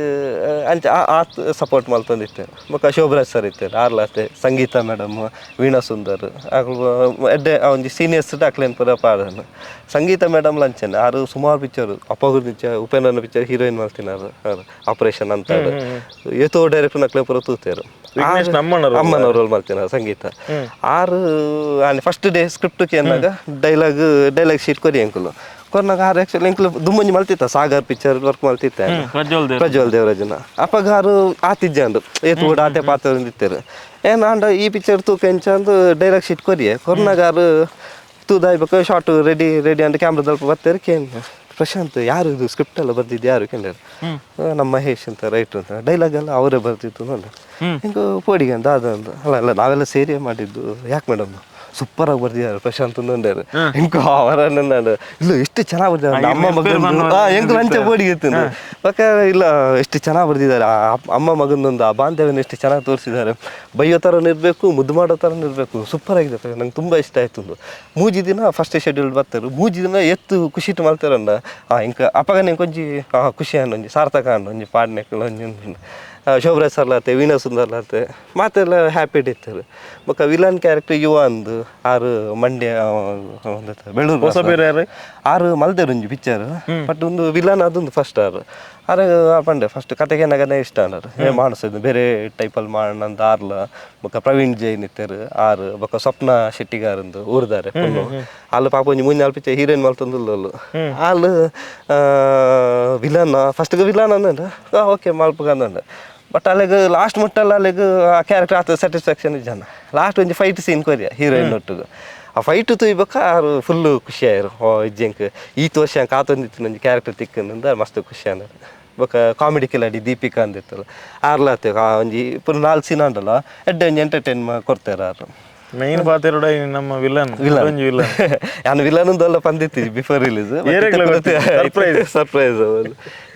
ಅಂಚ ಆತ್ ಸಪೋರ್ಟ್ ಮಲ್ತೊಂದಿತ್ತು. ಬೊಕ್ಕ ಶೋಭರಾಜ್ ಸರ್ ಇತ್ತು ಆರ್ಲಾತೆ ಸಂಗೀತ ಮೇಡಮ್ ವೀಣಾ ಸುಂದರ್ ಅಕ್ಲು ಎಡ್ಡೆ ಒಂಜಿ ಸೀನಿಯರ್ಸ್ ಅಕ್ಲೇನ್ ಪೂರ ಪಾಡನು. ಸಂಗೀತ ಮೇಡಮ್ ಲಂಚನ್ ಆರು ಸುಮಾರು ಪಿಕ್ಚರ್ ಅಪ್ಪಗುರ್ ಉಪೇಂದ್ರನ ಪಿಕ್ಚರ್ ಹೀರೋಯಿನ್ ಮಲ್ತಿನಾರು ಆಪರೇಷನ್ ಅಂತ ಏತೋ ಡೈರೆಕ್ಟರ್ ಅಕ್ಲೆ ಪೂರ ತೂತೇರು ಅಮ್ಮನವ್ರ ರೋಲ್ ಮಲ್ತಿನಾರು ಸಂಗೀತ. ಆರು first day script ಏನಾಗ ಡೈಲಾಗ್ ಶೀಟ್ ಕೊರಿ ಅಂಕುಲು ಕೊರ್ನಾಗ ಆರು ಆ್ಯಕ್ಚುಲಿ ಎಂಕ್ಲು ದುಮ್ಮಂಜಿ ಮಲ್ತಿತ್ತ ಸಾಗರ್ ಪಿಕ್ಚರ್ ವರ್ಕ್ ಮಲ್ತಿತ್ತ ಪ್ರಜ್ವಲ್ ದೇವರಾಜನ ಅಪ್ಪಗ ಆರು ಆತಿಜ್ಜಂಡು ಏತು ಕೂಡ ಆತೆ ಪಾತ್ರ ಇತ್ತೇರು ಏನ್ ಅಂಡ ಈ ಪಿಕ್ಚರ್ ತೂಕ ಎಂಚ ಅಂದು ಡೈಲಾಗ್ ಶೀಟ್ ಕೊರಿಯೆ ಕೊರ್ನಾಗ ಆರು ತೂದಾಯ್ಬೇಕು short ready ready ಅಂಡ್ ಕ್ಯಾಮ್ರಾ ದಲ್ಪ ಬರ್ತಾರೆ ಕೇನ್ Prashant ಯಾರು ಇದು ಸ್ಕ್ರಿಪ್ಟ್ ಎಲ್ಲ ಬರ್ದಿದ್ದು ಯಾರು ಕೇಳಿದ್ರು. ನಮ್ಮ ಮಹೇಶ್ ಅಂತ ರೈಟ್ರ್ ಅಂತ, ಡೈಲಾಗ್ ಎಲ್ಲ ಅವರೇ ಬರ್ದಿತ್ತು ಅಂದ. ಹಿಂಗೆ ಪೋಡಿಗೆ ಅಂತ ಅದು ಅಂತ ಅಲ್ಲ ಅಲ್ಲ ನಾವೆಲ್ಲ ಸೇರಿಯೇ ಮಾಡಿದ್ದು. ಯಾಕೆ ಮೇಡಮ್ ಸೂಪರಾಗಿ ಬರ್ದಿದ್ದಾರೆ ಪ್ರಶಾಂತ್ ಅಂದರು. ಹಿಂಗೆ ಅವರ ನಾನು ಇಲ್ಲ ಎಷ್ಟು ಚೆನ್ನಾಗಿ ಬರ್ದಿದ್ದಾರೆ ಅಮ್ಮ ಮಗನ ಹೆಂಗೆ ಲಂಚ ಬೋಡಿಗೆ ಇತ್ತು ಪಕ್ಕ ಇಲ್ಲ ಎಷ್ಟು ಚೆನ್ನಾಗಿ ಬರ್ದಿದ್ದಾರೆ ಅಮ್ಮ ಮಗನೊಂದು ಆ ಬಾಂಧವ್ಯನ ಎಷ್ಟು ಚೆನ್ನಾಗಿ ತೋರಿಸಿದ್ದಾರೆ. ಬೈಯೋ ಥರನೂ ಇರಬೇಕು, ಮುದ್ದು ಮಾಡೋ ಥರನೂ ಇರಬೇಕು, ಸೂಪರ್ ಆಗಿದೆ, ನಂಗೆ ತುಂಬ ಇಷ್ಟ ಆಯ್ತು ಅಂದು. ಮೂಜಿ ದಿನ ಫಸ್ಟ್ ಶೆಡ್ಯೂಲ್ ಬರ್ತಾರೆ, ಮೂಜಿ ದಿನ ಎತ್ತು ಖುಷಿಟ್ಟು ಮಾಡ್ತಾರಣ್ಣ. ಇಂಕ ಅಪ್ಪಗ ಒಂಜಿ ಖುಷಿ ಅಣ್ಣ ಒಂಜಿ ಸಾರ್ಥಕ ಅಣ್ಣ ಒಂಜಿ ಪಾಡ್ನೆಕ್ಳು ಒಂಜಿ ಶೋಭರಾಜ್ ಸರ್ಲಾತೆ ವೀಣಾ ಸುಂದರ್ಲಾತೆ ಮಾತೆಲ್ಲ ಹ್ಯಾಪಿ ಇರ್ತಾರೆ. ಬೊಕ್ಕ ವಿಲನ್ ಕ್ಯಾರೆಕ್ಟರ್ ಯುವ ಅಂದು ಆರು ಮಂಡ್ಯ ಬೆಳ್ಳೂರು ಆರು ಮಲ್ದೇರು ಒಂಜಿ ಪಿಕ್ಚರ್, ಬಟ್ ಒಂದು ವಿಲನ್ ಅದೊಂದು ಫಸ್ಟ್ ಆರು ಆರು ಪಂಡೆ ಫಸ್ಟ್ ಕತೆಗೆ ನಗನೇ ಇಷ್ಟ ಅನ್ನಾರು. ಏ ಮಾಡಿಸೋದು ಬೇರೆ ಟೈಪಲ್ಲಿ ಮಾಡೋಣ ಅಂತ ಆರ್ಲ. ಬೊಕ್ಕ ಪ್ರವೀಣ್ ಜೈನ್ ಇತ್ತಾರೆ ಆರು, ಬೊಕ್ಕ ಸ್ವಪ್ನ ಶೆಟ್ಟಿಗಾರಂದು ಊರ್ದಾರೆ ಅಲ್ಲಿ ಪಾಪ ಒಂಜಿ ಮೂಜಿ ನಾಲ್ಕು ಪಿಕ್ಚರ್ ಹೀರೋಯಿನ್ ಮಲ್ತೊಂದುಲ್ಲ ಆಲ್ ವಿಲನ್ ಫಸ್ಟ್ಗೆ ವಿಲನ್ ಅಂದಂಡ ಓಕೆ ಮಲ್ಪಗ ಅಂದಂಡ. ಬಟ್ ಅಲ್ಲಿಗೆ ಲಾಸ್ಟ್ ಮುಟ್ಟಲ್ಲ ಅಲ್ಲಿಗೆ ಆ ಕ್ಯಾರೆಕ್ಟರ್ ಆತ ಸ್ಯಾಟಿಸ್ಫ್ಯಾಕ್ಷನ್ ಜನ. ಲಾಸ್ಟ್ ಒಂಜಿ ಫೈಟ್ ಸೀನ್ ಕೊರಿಯ ಹೀರೋಯಿನ್ ಒಟ್ಟಿಗೆ ಆ ಫೈಟ್ ತುಯ್ಬೇಕ ಆರು ಫುಲ್ಲು ಖುಷಿ ಆಯ್ರು. ಓ ಇಜ್ಜಂಕ್ ಈತ್ ವರ್ಷ ಕಾತೊಂದಿತ್ತು ಒಂಜಿ ಕ್ಯಾರೆಕ್ಟರ್ ತಿಕ್ಕಂದ ಮಸ್ತ್ ಖುಷಿ ಆಯ್ತು. ಬೊಕ್ಕ ಕಾಮಿಡಿ ಕಿಲಾಡಿ ದೀಪಿಕಾ ಅಂದಿತ್ತಲ್ಲ ಆರ್ಲಾತೆ ಒಂಜಿ ಪುರ ನಾಲ್ಕು ಸೀನ್ ಅಂಡಲ್ಲ ಎಡ್ಡೆ ಒಂಜಿ ಎಂಟರ್ಟೈನ್ ಕೊಡ್ತಾರೆ ಆರು. ಮೈನ್ ಪಾತ್ರ ನಮ್ಮ ವಿಲನ್ ವಿಲನ್ ನಾನು ವಿಲನ್ ಅಂದಲ್ಲ ಪಂದಿತ್ತಿ before release surprise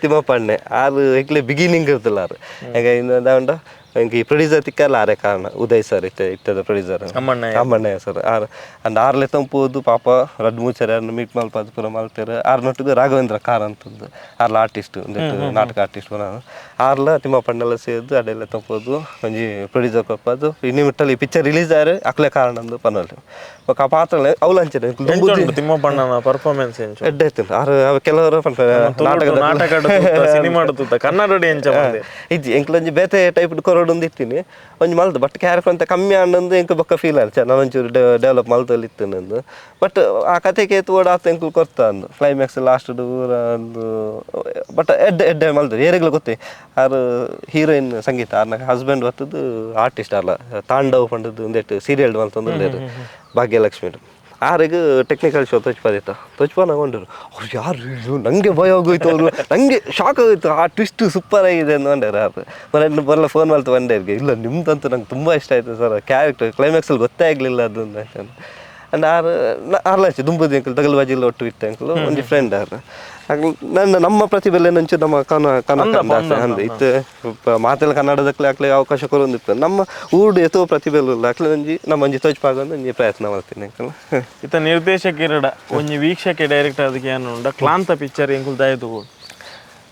ತಿಮ್ಮಪ್ಪಣ್ಣೆ ಆರು ಎಂಕ್ಲೆ ಬಿಗಿನಿಂಗ್ ಇರ್ತಲ್ಲ ಆರು. ಹೆಂಗ ಇನ್ನೊಂದು ಇಂಕ ಈ ಪ್ರೊಡ್ಯೂಸರ್ ತಿಕ್ಕಲ್ಲ ಆರೆ ಕಾರಣ ಉದಯ್ ಸರ್ ಇತ್ತ ಇತ್ತದ ಪ್ರೊಡ್ಯೂಸರ್ ಅಮ್ಮಣ್ಣಯ್ಯ ಸರ್ ಆರು ಅಂಡ್ ಆರ್ಲೆ ತಂಪೋದು ಪಾಪ ರಡ್ ಮೂಚರ ಮೀಟ್ ಮಲ್ಪಾದ ಪೂರ ಮಲ್ತೇರು. ಆರ್ ನೊಟ್ಟಿಗೆ ರಾಘವೇಂದ್ರ ಕಾರ್ ಅಂತಂದು ಆರ್ಲ ಆರ್ಟಿಸ್ಟ್ ಒಂದಿಟ್ಟು ನಾಟಕ ಆರ್ಟಿಸ್ಟ್ ಪೂರ ಆರ್ಲ ತಿಮ್ಮಪ್ಪಣ್ಣೆಲ್ಲ ಸೇರ್ದು ಅಡೆಲ್ಲ ತಂಪೋದು ಒಂಜಿ ಪ್ರೊಡ್ಯೂಸರ್ ಕೊಪ್ಪದು ಇನ್ನು ಮುಟ್ಟಲ್ಲಿ ಈ ಪಿಕ್ಚರ್ ರಿಲೀಸ್ ಆರೆ ಅಕ್ಲೆ ಕಾರಣ ಅಂದು ಪನೋಲಿ. ಬೊಕ್ಕ ಆ ಪಾತ್ರ ಅವ್ಲು ಅಂಚನೆ ತಿಮ್ಮಪ್ಪಣ್ಣನ ಪರ್ಫಾರ್ಮೆನ್ಸ್ ಎಡ್ಡೆ ಆಯ್ತು. ಆರು ಕೆಲವರು ನಾಟಕ ಸಿನಿಮಾ ಕನ್ನಡ ಇಜ್ಜಿ ಎಂಕ್ಲೊಂಜಿ ಬೇತೆ ಟೈಪ್ ಕೊರಡು ಇತ್ತೀನಿ ಒಂಜಿ ಮಲ್ದು ಬಟ್ ಕ್ಯಾರೆಕ್ಟರ್ ಅಂತ ಕಮ್ಮಿ ಆಂಡಂದು ಎಂಕ್ ಬೊಕ್ಕ ಫೀಲ್ ಆಯ್ತು ನಾನು ಒಂಚೂರು ಡೆವಲಪ್ ಮಲ್ತಲ್ಲಿ ಇತ್ತು ನಂದು. ಬಟ್ ಆ ಕತೆಗೆ ಎತ್ತು ಆತ ಎಂಕುಲು ಕೊರ್ತ ಅಂದು ಕ್ಲೈಮ್ಯಾಕ್ಸ್ ಲಾಸ್ಟ್ ಊರ ಅಂದು ಬಟ್ ಎಡ್ಡೆ ಎಡ್ಡೆ ಮಲ್ದು ಏರೆಗ್ಲ ಗೊತ್ತೇ. ಆರು ಹೀರೋಯಿನ್ ಸಂಗೀತ ಆರ್ನ ಹಸ್ಬೆಂಡ್ ಬರ್ತದ್ದು ಆರ್ಟಿಸ್ಟ್ ಅಲ್ಲ ತಾಂಡವ್ ಪಂಡದ್ದು ಒಂದೆಟ್ಟು ಸೀರಿಯಲ್ ಮಲ್ತೊಂದು ಭಾಗ್ಯಲಕ್ಷ್ಮಿ ಆರಿಗೆ ಟೆಕ್ನಿಕಲ್ ಶೋ ತೊಚ್ಪಾದಿತ್ತ ತೊಚ್ಪಾನ ಕೊಂಡರು ಅವ್ರು ಯಾರು ನನಗೆ ಭಯ ಆಗೋಯ್ತು, ಅವರು ನನಗೆ ಶಾಕ್ ಆಗೋಯ್ತು, ಆ ಟ್ವಿಸ್ಟ್ ಸೂಪರ್ ಆಗಿದೆ ಅಂದ್ಕೊಂಡಾರೆ. ಆರು ಮನೆ ಬರಲ್ಲ ಫೋನ್ ಮಾಡ್ತು ಬಂಡೇರಿಗೆ ಇಲ್ಲ ನಿಮ್ದಂತೂ ನಂಗೆ ತುಂಬ ಇಷ್ಟ ಆಯಿತು ಸರ್ ಕ್ಯಾರೆಕ್ಟರ್ ಕ್ಲೈಮ್ಯಾಕ್ಸಲ್ಲಿ ಗೊತ್ತೇ ಆಗಲಿಲ್ಲ ಅದು ಅಂತ. ಅಂಡ್ ಆರು ಆರ್ಲಾಚೆ ದುಂಬುದು ಅಂಕಲ್ ತಗಲ್ಬಾಜಿಲ್ಲ ಒಟ್ಟು ಇತ್ತು ಅಂಕಲ್ ಒಂಜಿ ಫ್ರೆಂಡ್ ಆರು ನನ್ನ ನಮ್ಮ ಪ್ರತಿಭೆಲೆ ನಂಚು ನಮ್ಮ ಕನ ಕನ್ನಡ ಅಂದ್ ಇತ್ತು ಮಾತೆಲ್ಲ ಕನ್ನಡದಕ್ಲೆ ಆಗ್ಲಿ ಅವಕಾಶ ಕೊರೊಂದಿತ್ತು ನಮ್ಮ ಊರು ಎತ್ತೋ ಪ್ರತಿಭೆ ಇಲ್ಲ ಅಕ್ಲೆ ಒಂಜಿ ನಮ್ಮ ಒಂಜಿ ತೋಚ್ಪಾಗ ಒಂಜಿ ಪ್ರಯತ್ನ ಮಾಡ್ತೀನಿ ಅಂಕಲ್. ಇತ್ತ ನಿರ್ದೇಶಕ ಒಂಜಿ ವೀಕ್ಷಕ ಡೈರೆಕ್ಟರ್ ಅದಕ್ಕೆ ಏನು ಕ್ಲಾಂತ ಪಿಕ್ಚರ್ ಎಂಕುಲ್ ದಾಯತು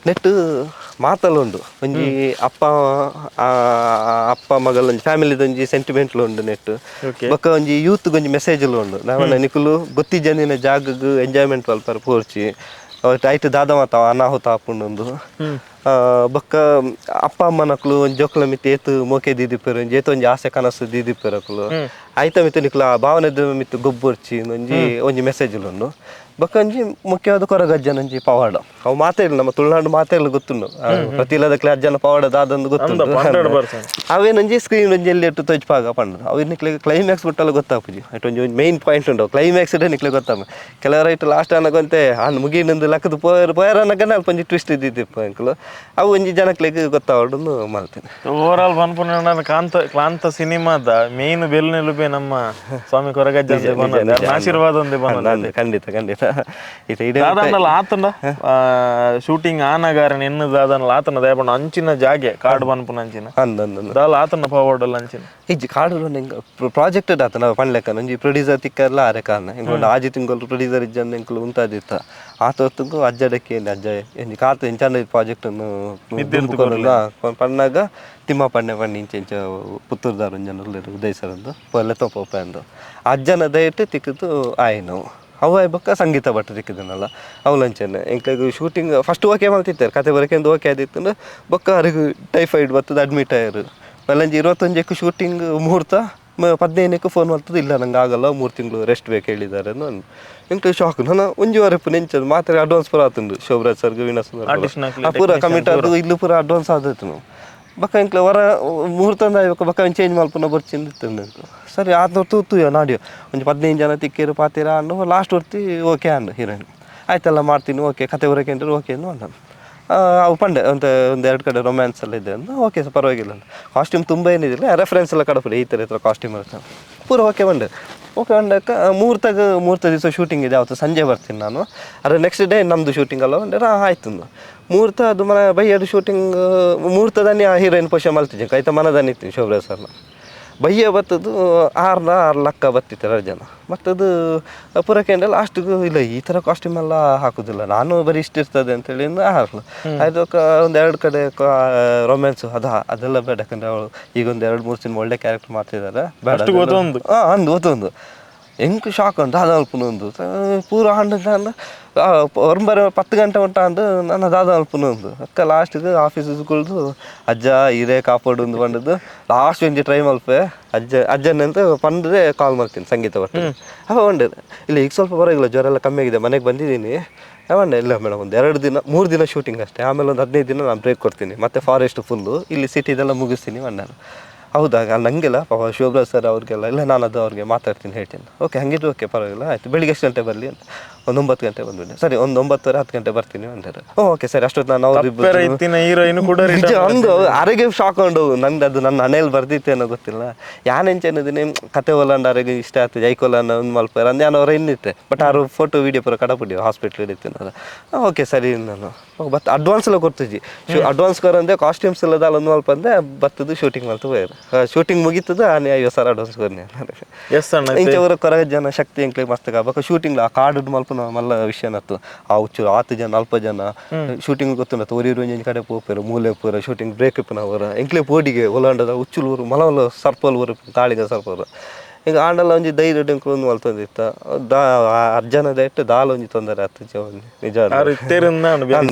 ನೆಟ್ ಮಾತಲ್ಲ ಉಂಡು ಒಂಜಿ ಅಪ್ಪ ಅಪ್ಪ ಮಗಲ್ ಒಂಜಿ ಫ್ಯಾಮಿಲಿದ ಒಂಜಿ ಸೆಂಟಿಮೆಂಟ್ ಉಂಡು ನೆಟ್. ಬೊಕ್ಕ ಒಂಜಿ ಯೂತ್ ಒಂಜಿ ಮೆಸೇಜ್ ಉಂಡು ನಾವನ್ನ ನಿಕುಲು ಗೊತ್ತಿಜ್ಜಂದಿನ ಜಾಗಗ್ ಎಂಜಾಯ್ಮೆಂಟ್ ಮಲ್ಪರ ಪೋರ್ಚಿ ಐಟ್ ದಾದ ಮಾತ ಅನಾಹುತ ಆಪುಂಡು. ಬೊಕ್ಕ ಅಪ್ಪ ಅಮ್ಮನಕ್ಲು ಒಂಜಿ ಜೋಕುಲ ಮಿತ್ತ ಏತ್ ಮೋಕೆ ದೀದಿಪ್ಪೆರ್ ಒಂಜಿ ಏತ್ ಒಂಜಿ ಆಸೆ ಕನಸು ದೀದಿಪ್ಪೆರ್ ಅಕುಲು ಐತ ಮಿತ್ತ ನಿಕುಲು ಆ ಭಾವನೆದ ಮಿತ್ತ ಗೊಬ್ಬೊರ್ಚಿ ಒಂಜಿ ಒಂಜಿ ಮೆಸೇಜ್ ಉಂಡು. ಬೊಕ್ಕ ಒಂಜಿ ಮುಖ್ಯವಾದ ಕೊರಗಜ್ಜನ ಒಂಜಿ ಪವಾಡ ಅವು ಮಾತೇ ಇಲ್ಲ ನಮ್ಮ ತುಳುನಾಡು ಮಾತೇ ಇಲ್ಲ ಗೊತ್ತುಂಡು ಪ್ರತಿ ಇಲ್ಲದಕ್ಲೆ ಅಜ್ಜನ ಪವಾಡ ದಾದಂದು ಗೊತ್ತುಂಡು ಅವೇನೊಂಜಿ ಸ್ಕ್ರೀನ್ ಒಂಜಿ ಎಲ್ಲಿ ಇಟ್ಟು ತೊಜ್ಪಾಗ ಪಂಡ ಅವು ನಿಕ್ಲೆ ಕ್ಲೈಮ್ಯಾಕ್ಸ್ ಬಿಟ್ಟಲ್ಲ ಗೊತ್ತಾಪುಜಿ ಅಟ್ ಒಂಜಿ ಒಂಜಿ ಮೈನ್ ಪಾಯಿಂಟ್ ಉಂಡು ಕ್ಲೈಮ್ಯಾಕ್ಸ್ ಇಡೇ ನಿಕ್ಲೆ ಗೊತ್ತಾಪ ಕೆಲವರು ಇಟ್ಟು ಲಾಸ್ಟ್ ಅನ್ನಗೊಂತೆ ಆನ್ ಮುಗಿನೊಂದು ಲಕ್ಕದ ಪೋಯರ್ ಪೋಯರ್ ಅನ್ನಗನ ಅಲ್ಪ ಒಂಜಿ ಟ್ವಿಸ್ಟ್ ಇದ್ದಿದ್ದಿಪ್ಪ ಅಂಕಲು ಅವು ಒಂಜಿ ಜನಕ್ಲೆಗ್ ಗೊತ್ತಾವಡು ಮಲ್ತೇನೆ. ಓವರ್ ಆಲ್ ಪನ್ಪುನ ಕಾಂತ ಕ್ಲಾಂತ ಸಿನಿಮಾದ ಮೇನ್ ಬೆಲ್ ನಿಲುಪೆ ನಮ್ಮ ಸ್ವಾಮಿ ಕೊರಗಜ್ಜ ಆಶೀರ್ವಾದ ಒಂದೇ ಬಂದ. ಖಂಡಿತ ಖಂಡಿತ ದಾದಾಂಡಲ ಆತನ ಶೂಟಿಂಗ್ ಆನಗಾರ ನಿನ್ನ ದಾದನಲ ಆತನ ದಯಪಂಡ ಅಂಚಿನ ಜಾಗೆ ಕಾಡು ಪನ್ಪುನ ಅಂಚಿನ ದಾಲ ಆತನ ಪವಾಡಲ್ಲ ಅಂಚಿನ ಇಜ್ಜಿ ಕಾಡು ಪ್ರಾಜೆಕ್ಟ್ ಆತನ ಪನ್ಲೆಕ್ಕ ಒಂಜಿ ಪ್ರೊಡ್ಯೂಸರ್ ತಿಕ್ಕರ್ಲ ಆರೆ ಕಾರಣ ಇಂಕೊಂಡು ಆಜಿ ತಿಂಗಳು ಪ್ರೊಡ್ಯೂಸರ್ ಇಜ್ಜಂದ ಎಂಕುಲು ಉಂತಾದಿತ್ತ ಆತ ಹೊತ್ತುಗು ಅಜ್ಜಡಕ್ಕೆ ಅಜ್ಜ ಎಂಜಿ ಕಾತ ಎಂಚಾನ ಪ್ರಾಜೆಕ್ಟ್ ಅನ್ನು ಪನ್ನಾಗ ತಿಮ್ಮ ಪಣ್ಣೆ ಪಣ್ಣಿ ಇಂಚ ಇಂಚ ಪುತ್ತೂರ್ದಾರ್ ಒಂಜನ ಉದಯ್ ಸರ್ ಅಂದು ಪೊಲ್ಲೆ ತೋಪೋಪ ಅಂದು ಅಜ್ಜನ ದಯಟ್ಟು ತಿಕ್ಕದು ಆಯ್ನು ಅವು ಬೊಕ್ಕ ಸಂಗೀತ ಭಟ್ ತಿಕ್ಕಿದನಲ್ಲ ಅವಲಂಚನೆ ಎಂಕ್ಲೆಗ್ shooting first okay ಮಲ್ತಿತ್ತಾರೆ ಕತೆ ಬರಕೆಂದು ಓಕೆ ಆದಿತ್ತು ಬೊಕ್ಕ ಅವ್ರಿಗೆ ಟೈಫಾಯ್ಡ್ ಬರ್ತದೆ ಅಡ್ಮಿಟ್ ಆಯರು ಬಲ್ಲಂಜಿ 21ಕ್ಕೆ ಶೂಟಿಂಗ್ ಮುಹೂರ್ತ 15ಕ್ಕೆ ಫೋನ್ ಮಾಡ್ತದೆ ಇಲ್ಲ ನಂಗೆ ಆಗಲ್ಲ 3 ತಿಂಗಳು ರೆಸ್ಟ್ ಬೇಕು ಹೇಳಿದ್ದಾರೆ ನಾನು ಎಂಕ್ಲೆ ಶಾಕ್ ನಾನು ಒಂಜಿ ವಾರ ನೆಂಚದು ಮಾತ್ರ ಅಡ್ವಾನ್ಸ್ ಪೂರ ಆತುಂಡು ಶೋಭರಾಜ್ ಸರ್ಗ್ ವೀಣಾ ಸುಂದರ್ ಪೂರ ಕಮಿಟ್ ಆದು ಇಲ್ಲೂ ಪೂರ ಅಡ್ವಾನ್ಸ್ ಆದತ್ತು ನಾವು ಬೊಕ್ಕ ಎಂಕ್ಲೆ ವರ ಮುಹೂರ್ತ ಆಯ್ಬೇಕು ಬೊಕ್ಕ ಚೇಂಜ್ ಮಲ್ಪುನ ಬರ್ಚಿಂದು ಸರಿ ಆತ ತೂತು ನಾಡಿಯೋ ಒಂಜಿ 15 ಜನ ತಿಕ್ಕೇರು ಪಾತೀರ ಅನ್ನು ಲಾಸ್ಟ್ ವರ್ತಿ ಓಕೆ ಅನ್ನು ಹೀರೋಯಿನ್ ಆಯ್ತಲ್ಲ ಮಾಡ್ತೀನಿ ಓಕೆ ಕತೆ ಬರೋಕೆ ಓಕೆ ಅಂದು ಅವು ಪಂಡೆ ಒಂದು ಒಂದು ಎರಡು ಕಡೆ ರೊಮ್ಯಾನ್ಸ್ ಎಲ್ಲ ಇದೆ ಅಂದು ಓಕೆ ಸರ್ ಪರವಾಗಿಲ್ಲ. ಕಾಸ್ಟ್ಯೂಮ್ ತುಂಬ ಏನಿದಿಲ್ಲ, ರೆಫರೆನ್ಸ್ ಎಲ್ಲ ಕಡಪಡಿ ಈ ಥರ ಈ ಥರ ಕಾಸ್ಟ್ಯೂಮ್ ಇರುತ್ತೆ ಪೂರ ಓಕೆ ಬಂಡೆ. ಓಕೆ ಬಂಡಕ್ಕೆ ಮೂರ್ತ ದಿವಸ ಶೂಟಿಂಗ್ ಇದೆ, ಅವತ್ತು ಸಂಜೆ ಬರ್ತೀನಿ ನಾನು, ಅದ್ರ ನೆಕ್ಸ್ಟ್ ಡೇ ನಮ್ಮದು ಶೂಟಿಂಗ್ ಅಲ್ಲ ಬಂಡೆ. ಆಯ್ತು ಅಂದು ಮೂರ್ತ ಅದು ಮನ ಬೈಯದು ಶೂಟಿಂಗ್ ಮೂರ್ತದಾನಿ ಆ ಹೀರೋಯಿನ್ ಪೋಷ ಮಲ್ತಿದ್ದೆ ಆಯ್ತಾ ಮನದಾನಿ ಇತ್ತೀನಿ ಶೋಭರಾಜ್ ಸರ್ನ ಬಯ್ಯ ಬತ್ತದು 6 ಲಕ್ಕ ಬತ್ತಿತ್ತು 2 ಜನ. ಮತ್ತದು ಪೂರಕ್ಕೆ ಲಾಸ್ಟಿಗೂ ಇಲ್ಲ ಈ ಥರ ಕಾಸ್ಟ್ಯೂಮ್ ಎಲ್ಲ ಹಾಕೋದಿಲ್ಲ ನಾನು, ಬರೀ ಇಷ್ಟು ಇರ್ತದೆ ಅಂತೇಳಿ ಹಾಕಲು ಅದಕ್ಕೆ ಒಂದು 2 ಕಡೆ ರೊಮ್ಯಾನ್ಸು ಅದು ಅದೆಲ್ಲ ಬೇಡ, ಯಾಕಂದರೆ ಅವಳು ಈಗ ಒಂದು 2-3 ಸಿನಿಮಾ ಒಳ್ಳೆ ಕ್ಯಾರೆಕ್ಟರ್ ಮಾಡ್ತಿದ್ದಾರೆ ಬೇಡ ಅಂದು ಒತ್ತೊಂದು ಎಂಕ್ ಶಾಕ್ ಉಂಟು ದಾದ ಅಲ್ಪನ ಒಂದು ಪೂರ ಹಂಡು ಒಂಬರ 10 ಗಂಟೆ ಉಂಟ ಅಂದು ನನ್ನ ದಾದ ಅಲ್ಪನ ಒಂದು ಅಕ್ಕ ಲಾಸ್ಟಿಗೆ ಆಫೀಸ್ಗಳ್ದು ಅಜ್ಜ ಹಿರೇ ಕಾಪಾಡು ಒಂದು ಬಂದದ್ದು ಲಾಸ್ಟ್ ಒಂಜಿ ಟ್ರೈ ಮಲ್ಪೆ ಅಜ್ಜ ಅಜ್ಜನಂತ ಪಂದ್ರೆ ಕಾಲ್ ಮಾಡ್ತೀನಿ ಸಂಗೀತ ಬರ್ತದೆ ಅವ ಉಂಟು ಇಲ್ಲ ಈಗ ಸ್ವಲ್ಪ ಪರವಾಗಿಲ್ಲ ಜ್ವರ ಎಲ್ಲ ಕಮ್ಮಿ ಆಗಿದೆ ಮನೆಗೆ ಬಂದಿದ್ದೀನಿ. ಅವಂಡೆ ಇಲ್ಲ ಮೇಡಮ್ ಒಂದು 2 ದಿನ 3 ದಿನ ಶೂಟಿಂಗ್ ಅಷ್ಟೇ, ಆಮೇಲೆ ಒಂದು 15 ದಿನ ನಾನು ಬ್ರೇಕ್ ಕೊಡ್ತೀನಿ, ಮತ್ತೆ ಫಾರೆಸ್ಟ್ ಫುಲ್ಲು ಇಲ್ಲಿ ಸಿಟಿದೆಲ್ಲ ಮುಗಿಸ್ತೀನಿ ಅಣ್ಣನು. ಹೌದಾ ನನಗೆಲ್ಲ ಪಾಪ ಶಿವರಾಜ್ ಸರ್ ಅವ್ರಿಗೆಲ್ಲ ಇಲ್ಲ ನಾನು ಅದು ಅವ್ರಿಗೆ ಮಾತಾಡ್ತೀನಿ ಹೇಳ್ತೀನಿ. ಓಕೆ ಹಂಗಿದ್ದು ಓಕೆ ಪರವಾಗಿಲ್ಲ ಆಯಿತು. ಬೆಳಿಗ್ಗೆ ಎಷ್ಟು ಗಂಟೆ ಬರಲಿ ಅಂತ ಒಂದು 9 ಗಂಟೆ ಬಂದ್ಬಿಟ್ಟೆ ಸರಿ, ಒಂದು 9:30 10 ಗಂಟೆ ಬರ್ತೀನಿ ಅಂತಾರೆ. ಓಕೆ ಸರಿ ಅಷ್ಟೊತ್ತು ನಾನು ಅವ್ರು ನಿಜ ಒಂದು ಆರೋಗ್ಯ ಶಾಕ್ ಉಂಡು ನಂದು ಅದು ನನ್ನ ಹಣೆಯಲ್ಲಿ ಬರ್ದಿತ್ತು ಏನೋ ಗೊತ್ತಿಲ್ಲ. ಯಾನೆಂಚ ಅನ್ನೋದಿನಿ ಕತೆ ಒಲಾಂಡ ಆರೋಗ್ಯ ಇಷ್ಟ ಆಗ್ತದೆ ಜೈಕೋಲಾನ ಒಂದು ಮಲ್ಪಾರ ಅಂದು ನಾನು ಅವ್ರ ಇನ್ನಿತ್ತೆ ಬಟ್ ಆರು ಫೋಟೋ ವೀಡಿಯೋ ಪೂರ ಕಡಪುಡಿ ಹಾಸ್ಪಿಟ್ಲ್ ಹಿಡಿತೀನಿ. ಓಕೆ ಸರಿ ನಾನು ಬಟ್ ಅಡ್ವಾನ್ಸ್ ಎಲ್ಲ ಕೊಡ್ತಿದ್ವಿ, ಅಡ್ವಾನ್ಸ್ ಕೊರಂದೆ ಕಾಸ್ಟ್ಯೂಮ್ಸ್ ಎಲ್ಲ ಒಂದು ಮಲ್ಪ ಅಂದೆ ಬತ್ತದು ಶೂಟಿಂಗ್ ಮಲ್ತು ಹೋಯ್ರು. ಶೂಟಿಂಗ್ ಮುಗೀತದ 50,000 ಅಡ್ವಾನ್ಸ್ ಕೊರ್ನಿ. ಎಸ್ ಅಣ್ಣ ಇಂಚವರ ಕೊರಗ ಜನ ಶಕ್ತಿ ಎಂಕ್ಲೆ ಮಸ್ತ್ ಆಗಬೇಕು ಶೂಟಿಂಗ್ ಆ ಕಾರ್ಡ್ ಮಲ್ಪನ ಮಲ್ಲ ವಿಷಯನತ್ತು ಆ ಹುಚ್ಚು 10 ಜನ 40 ಜನ ಶೂಟಿಂಗ್ ಗೊತ್ತುಂಟು ಒರಿರು ಒಂಜಿ ಕಡೆ ಪೋಪೆರು ಮೂಲೆ ಪೂರ ಶೂಟಿಂಗ್ ಬ್ರೇಕ್ ಇಪ್ಪನವರ ಎಂಕ್ಲೆ ಪೋಡಿಗೆ ಒಲಾಂಡದ ಹುಚ್ಚುಲೂರು ಮಲವಲ ಸರ್ಪಲ್ ಊರು ಕಾಳಿಗ ಸರ್ಪಲ್ ಈಗ ಆಂಡಲ ಒಂಜಿ ಧೈರ್ಯ ಒಂದು ಮಲ್ತೊಂದಿತ್ತ ದಾ ಅರ್ಜನ ದಯಟ್ಟು ದಾಲ ಒಂಜಿ ತೊಂದರೆ ಆತು ನಿಜ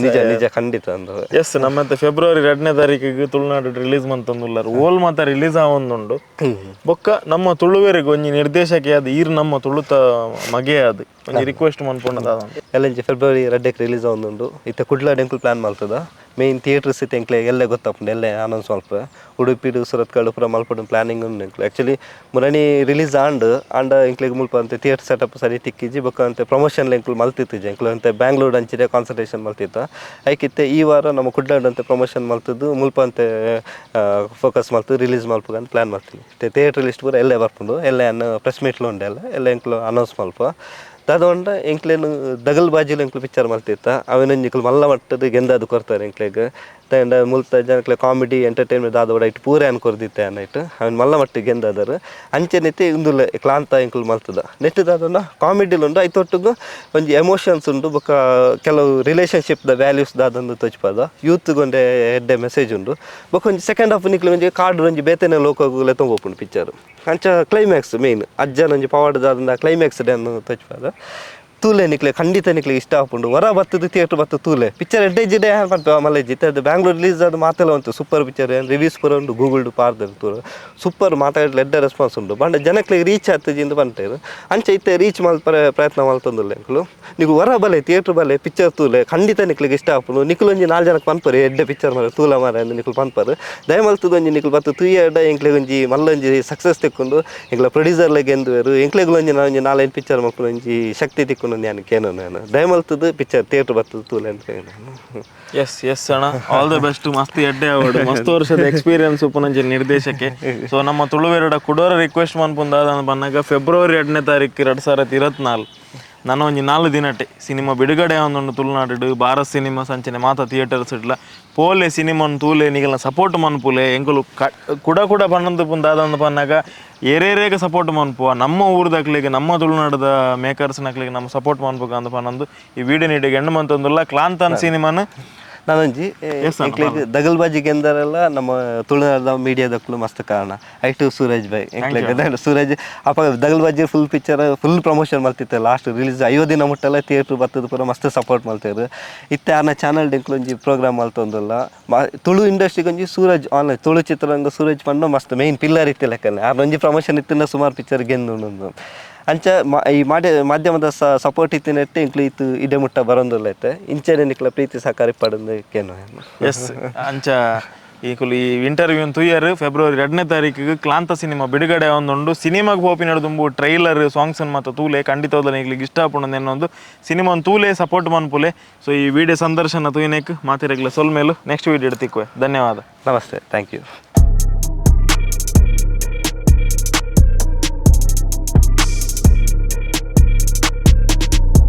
ನಿಜ ನಿಜ ಖಂಡಿತ ಅಂದ್ರೆ. ಎಸ್ ನಮ್ಮತ್ತೆ ಫೆಬ್ರವರಿ 2ನೇ ತಾರೀಕಿಗೆ ತುಳುನಾಡು ರಿಲೀಸ್ ಮಂತಂದುಲ್ಲಾರು ಓಲ್ ಮಾತ ರಿಲೀಸ್ ಆವೊಂದುಂಡು ಬೊಕ್ಕ ನಮ್ಮ ತುಳುವೆರಿಗೆ ಒಂಜಿ ನಿರ್ದೇಶಕ ಅದು ಈರ್ ನಮ್ಮ ತುಳುತ ಮಗೆ ಅದು ಒಂಜಿ ರಿಕ್ವೆಸ್ಟ್ ಮನ್ಪೊಂಡದ ಎಲ್ಲಂಜಿ ಫೆಬ್ರವರಿ 2ಕ್ಕೆ ರಿಲೀಸ್ ಆವೊಂದುಂಡು ಇತ್ತ ಕುಡ್ಲ ಎಂಕುಲು ಪ್ಲಾನ್ ಮಲ್ತದ ಮೇನ್ ಥಿಯೇಟರ್ ಸಿತ್ತೆ ಎಂಕ್ಲೆ ಎಲ್ಲೇ ಗೊತ್ತಾಪುಂಡು ಎಲ್ಲೇ ಆನೊಂದು ಸ್ವಲ್ಪ ಉಡುಪಿಡು ಸುರತ್ಕಲ್ ಪೂರ ಮಲ್ಪಡು ಪ್ಲಾನಿಂಗ್ ಉಂಡು ಎಂಕ್ಲೆ. ಆ್ಯಕ್ಚುಲಿ ಮುರಣಿ ರಿಲೀಸ್ ಆಂಡ್ ಆಂಡ ಎಂಕ್ಲೆಗ್ ಮುಲ್ಪ ಅಂತೆ ಥಿಯೇಟರ್ ಸೆಟಪ್ ಸರಿ ತಿಕ್ಕಿಜಿ ಬೊಕ್ಕ ಅಂತೆ ಪ್ರಮೋಷನ್ ಎಂಕ್ಲು ಮಲ್ತಿತ್ತಿಜಿ ಎಂಕ್ಲು ಅಂತೆ ಬ್ಯಾಂಗ್ಳೂರ್ ಅಂಚಿದೆ ಕಾನ್ಸಂಟ್ರೇಷನ್ ಮಲ್ತಿತ್ತ ಐಕಿತ್ತೆ ಈ ವಾರ ನಮ್ಮ ಕುಡ್ಲಾಡ್ ಅಂತೆ ಪ್ರಮೋಷನ್ ಮಲ್ತದ್ದು ಮುಲ್ಪ ಅಂತೆ ಫೋಕಸ್ ಮಲ್ತು ರಿಲೀಸ್ ಮಲ್ಪುಗಂತ ಪ್ಲಾನ್ ಮಾಡ್ತೀನಿ. ಥಿಯೇಟರ್ ಲಿಸ್ಟ್ ಪೂರ ಎಲ್ಲೇ ಬರ್ಪುಂಡು ಎಲ್ಲೇ ಅನ್ನ ಪ್ರೆಸ್ ಮೀಟ್ಲು ಉಂಡೆ ಎಲ್ಲ ಎಲ್ಲ ಎಂಕ್ಲು ಅನೌನ್ಸ್ ಮಲ್ಪ ದಾದೊಂಡ ಎಂಕ್ಲೇನು ದಗಲ್ ಬಾಜಿಲು ಎಂಕ್ಲು ಪಿಕ್ಚರ್ ಮಲ್ತಿತ್ತ ಅವೇನೊಂಜಿಕ್ಲು ಮಲ್ಲ ಮಟ್ಟದ ಗೆಂದಾದು ಕೊರ್ತಾರೆ ಎಂಕ್ಲೆಗ್ ತಂಡ ಮುಲ್ತ ಜನಕ್ಲೆ ಕಾಮಿಡಿ ಎಂಟರ್ಟೈನ್ಮೆಂಟ್ ದಾದ ಇಟ್ಟು ಪೂರ ಅನ್ ಕೊರ್ದಿತ್ತೆ ಅನ್ನಿಟ್ಟು ಅವನ್ ಮಲ್ಲ ಮಟ್ಟಿಗೆ ಗೆಂದಾದರು ಅಂಚೆನೆತ್ತಿ ಇಂದುಲ್ಲ ಕ್ಲಾಂತ ಎಂಕ್ಲು ಮಲ್ತದ ನೆಟ್ಟು ದಾದನ ಕಾಮಿಡಿಲು ಉಂಡು ಐತೊಟ್ಟಿಗೂ ಒಂಜಿ ಎಮೋಷನ್ಸ್ ಉಂಡು ಬೊಕ್ಕ ಕೆಲವು ರಿಲೇಷನ್ಶಿಪ್ ದ ವ್ಯಾಲ್ಯೂಸ್ ದಾದಂದು ತೊಚ್ಪದ ಯೂತ್ಗೊಂಡೆ ಎಡ್ಡೆ ಮೆಸೇಜ್ ಉಂಡು ಬೊಕ್ಕ ಒಂಜಿ ಸೆಕೆಂಡ್ ಹಾಫ್ ನಿಕ್ಲು ಒಂಜಿ ಕಾರ್ಡ್ ಒಂಜಿ ಬೇತೆನೆ ಲೋಕಗುಲೆ ತೊಂಬೋಪುಂಡು ಪಿಕ್ಚರ್ ಅಂಚ ಕ್ಲೈಮ್ಯಾಕ್ಸ್ ಮೇನ್ ಅಜ್ಜನ ಒಂಜಿ ಪವಾಡ ದಾದಂದ ಕ್ಲೈಮ್ಯಾಕ್ಸ್ ಅನ್ನು ತೊಚ್ಪದ ತೂಲೆ ನಿಕ್ಲೆ ಖಂಡಿತ ನಿಕ್ಲೆ ಇಷ್ಟ ಆಪುಂಡು ಹೊರ ಬತ್ತದ ಥಿಯೇಟರ್ ಬತ್ತು ತೂಲೆ ಪಿಕ್ಚರ್ ಎಡ್ಡೆ ಜಿಡೆ ಪನ್ಪ ಮಲ್ಲ ಜಿತ್ತೆ ಅದು ಬ್ಯಾಂಗ್ಳೂರ್ ರಿಲೀಸ್ ಅದು ಮಾತೆಲ್ಲ ಉಂಟು super picture reviews ಪೂರ ಉಂಟು ಗೂಗಲ್ ಪಾರ್ದ ತೂರು ಸೂಪರ್ ಮಾತಾಡಲು ಎಡ್ಡೆ ರೆಸ್ಪಾನ್ಸ್ ಉಂಟು ಬಂಡ ಜನಕ್ಲೆಗ್ ರೀಚ್ ಆತಜಿಂದು ಬಂಟೇರು ಅಂಚ ಇತ್ತೆ ರೀಚ್ ಮಲ್ಪರೆ ಪ್ರಯತ್ನ ಮಲ್ತೊಂದುಲ್ಲ ಎಂಕುಲು ನೀವು ಹೊರ ಬಲೆ ಥಿಯೇಟರ್ ಬಲೆ ಪಿಕ್ಚರ್ ತೂಲೆ ಖಂಡಿತ ನಿಕ್ಲೆಗ್ ಇಷ್ಟ ಆಪುಂಡು ನಿಕ್ಲು ಒಂಜಿ 4 ಜನಕ್ಕೆ ಪನ್ಪರು ಎಡ್ಡೆ ಪಿಕ್ಚರ್ ಮಾರ ತೂಲ ಮಾರ ಅಂದ್ ನಿಕ್ಲು ಪನ್ಪರು ದಯಮಲ್ತದ ಒಂಜಿ ನಿಕ್ಲು ಬತ್ತು ತೂಯಡ ಎಂಕ್ಲೆಗ್ ಒಂಜಿ ಮಲ್ಲೊಂಜಿ ಸಕ್ಸಸ್ ತೆಕ್ಕೊಂಡು ಎಂಕ್ಲ ಪ್ರೊಡ್ಯೂಸರ್ಲೆಗ್ ಎಂದುವೆರು ಎಂಕ್ಲೆಗ್ ಒಂಜಿ ಒಂಜಿ 4-5 ಪಿಕ್ಚರ್ ಮಲ್ಪುನ ಒಂಜಿ ಶಕ್ತಿ ತಿಕ್ಕೊಂಡು ನಾನು ಕೇನೋ ನಾನು ದಯಮಲ್ತದ್ದು ಪಿಕ್ಚರ್ ಥಿಯೇಟರ್ ಬರ್ತದೆ ತೂಲೆ ಅಂತ. ಎಸ್ ಎಸ್ ಅಣ್ಣ all the best ಮಸ್ತ್ ಎಡ್ಡೆ ಅವಾರ್ಡ್ ಮಸ್ತ್ ವರ್ಷದ ಎಕ್ಸ್ಪೀರಿಯನ್ಸ್ ಉಪನಂಜಿ ನಿರ್ದೇಶಕ್ಕೆ. ಸೊ ನಮ್ಮ ತುಳುವೆರಡ ಕುಡೋರ ರಿಕ್ವೆಸ್ಟ್ ಮನ್ಪುಂದಾದ ಬಂದಾಗ ಫೆಬ್ರವರಿ 2ನೇ ತಾರೀಕು 2024 ನಾನು ಒಂಜಿ 4 ದಿನಟೆ ಸಿನಿಮಾ ಬಿಡುಗಡೆ ಒಂದೊಂದು ತುಳುನಾಡು ಭಾರತ್ ಸಿನಿಮಾ ಸಂಚನೆ ಮಾತಾ ಥಿಯೇಟರ್ಸ್ ಇಡ್ಲ ಪೋಲೆ ಸಿನಿಮಾನ್ ತೂಲೆ ನಿಗಲ್ನ ಸಪೋರ್ಟ್ ಮನ್ಪುಲೆ ಎಂಕುಲು ಕುಡ ಕುಡ ಪನ್ನೊಂದು ಪುಂದಾದಂದು ಪನ್ನಾಗ ಏರೇರೇಗ ಸಪೋರ್ಟ್ ಮನ್ಪುವ ನಮ್ಮ ಊರ್ದಕ್ಲಿಗೆ ನಮ್ಮ ತುಳುನಾಡದ ಮೇಕರ್ಸ್ ನಕ್ಲಿಗೆ ನಮ್ಮ ಸಪೋರ್ಟ್ ಮನ್ಪುಗ ಅಂದ ಪನ್ನೊಂದು ಈ ವಿಡಿಯೋ ನೀಡಿಗೆ ಹೆಣ್ಣು ಮಂತೊಂದುಲ್ಲ ಕ್ಲಾಂತನ್ ಸಿನಿಮಾನ ನಾನೊಂಜಿ ಎಂಕ್ಲೆಗ್ ದಗಲ್ಬಾಜಿ ಗೆಂದರೆಲ್ಲ ನಮ್ಮ ತುಳುನಾಡ ಮೀಡಿಯಾದಕ್ಕೂ ಮಸ್ತ್ ಕಾರಣ ಐಟು ಸೂರಜ್ ಬಾಯ್ ಎಂಕ್ಲೆಗ್ ಸೂರಜ್ ಅಪ್ಪ ದಗಲ್ಬಾಜಿ full picture full promotion ಮಲ್ತಿತ್ತೆ last release 50 ದಿನ ಮುಟ್ಟಲ್ಲ ಥಿಯೇಟ್ರ್ ಬತ್ತದ ಪೂರ ಮಸ್ತ್ ಸಪೋರ್ಟ್ ಮಲ್ತೇರು ಇತ್ತೆ ಆನ ಚಾನಲ್ ಎಂಕ್ಲೊಂಜಿ ಪ್ರೋಗ್ರಾಮ್ ಮಲ್ತೊಂದುಲ್ಲ ತುಳು ಇಂಡಸ್ಟ್ರಿಗೆ ಒಂಜಿ ಸೂರಜ್ ಆನ್ಲೈನ್ ತುಳು ಚಿತ್ರರಂಗ ಸೂರಜ್ ಪಂಡ ಮಸ್ತ್ ಮೇನ್ ಪಿಲ್ಲರ್ ಇತ್ತೆ ಲೆಕ್ಕನೆ ಆರ್ ಒಂಜಿ ಪ್ರಮೋಷನ್ ಇತ್ತಿನ ಸುಮಾರು ಪಿಕ್ಚರ್ ಗೆಂದು ಅಂಚ ಈ ಮಾಧ್ಯಮದ ಸಪೋರ್ಟ್ ಇತ್ತಿನಟ್ಟೆ ಇಂಕ್ಲು ಇತ್ತು ಇಡೆ ಮುಟ್ಟ ಬರೋದಿಲ್ಲ ಐತೆ ಇಂಚೆನೆ ನಿಕ್ಲ ಪ್ರೀತಿ ಸಹಕಾರ ಪಡಂದು ಕೇನು. ಎಸ್ ಅಂಚ ಈಕುಲು ಈ ಇಂಟರ್ವ್ಯೂ ತೂಯರ್. ಫೆಬ್ರವರಿ 2ನೇ ತಾರೀಕಿಗೆ ಕ್ಲಾಂತ ಸಿನಿಮಾ ಬಿಡುಗಡೆ ಒಂದುಂಡು. ಸಿನಿಮಾಗ್ ಪೋಪಿನ ದುಂಬು ಟ್ರೈಲರ್ ಸಾಂಗ್ಸ್ ಮಾತ ತೂಲೆ, ಖಂಡಿತವಾದ ನಿಕ್ಲೆಗ್ ಇಷ್ಟ ಆಪುಂಡು ಎನ್ನೊಂದು ಸಿನಿಮಾ ತೂಲೆ, ಸಪೋರ್ಟ್ ಮನ್ಪುಲೆ. ಸೊ ಈ ವಿಡಿಯೋ ಸಂದರ್ಶನ ತೂಯಿನೆಕ್ ಮಾತೆರೆಗ್ಲ ಸೊಲ್ಮೇಲು. Next video ತಿಕ್ಕುವೆ. ಧನ್ಯವಾದ. Namaste, thank you.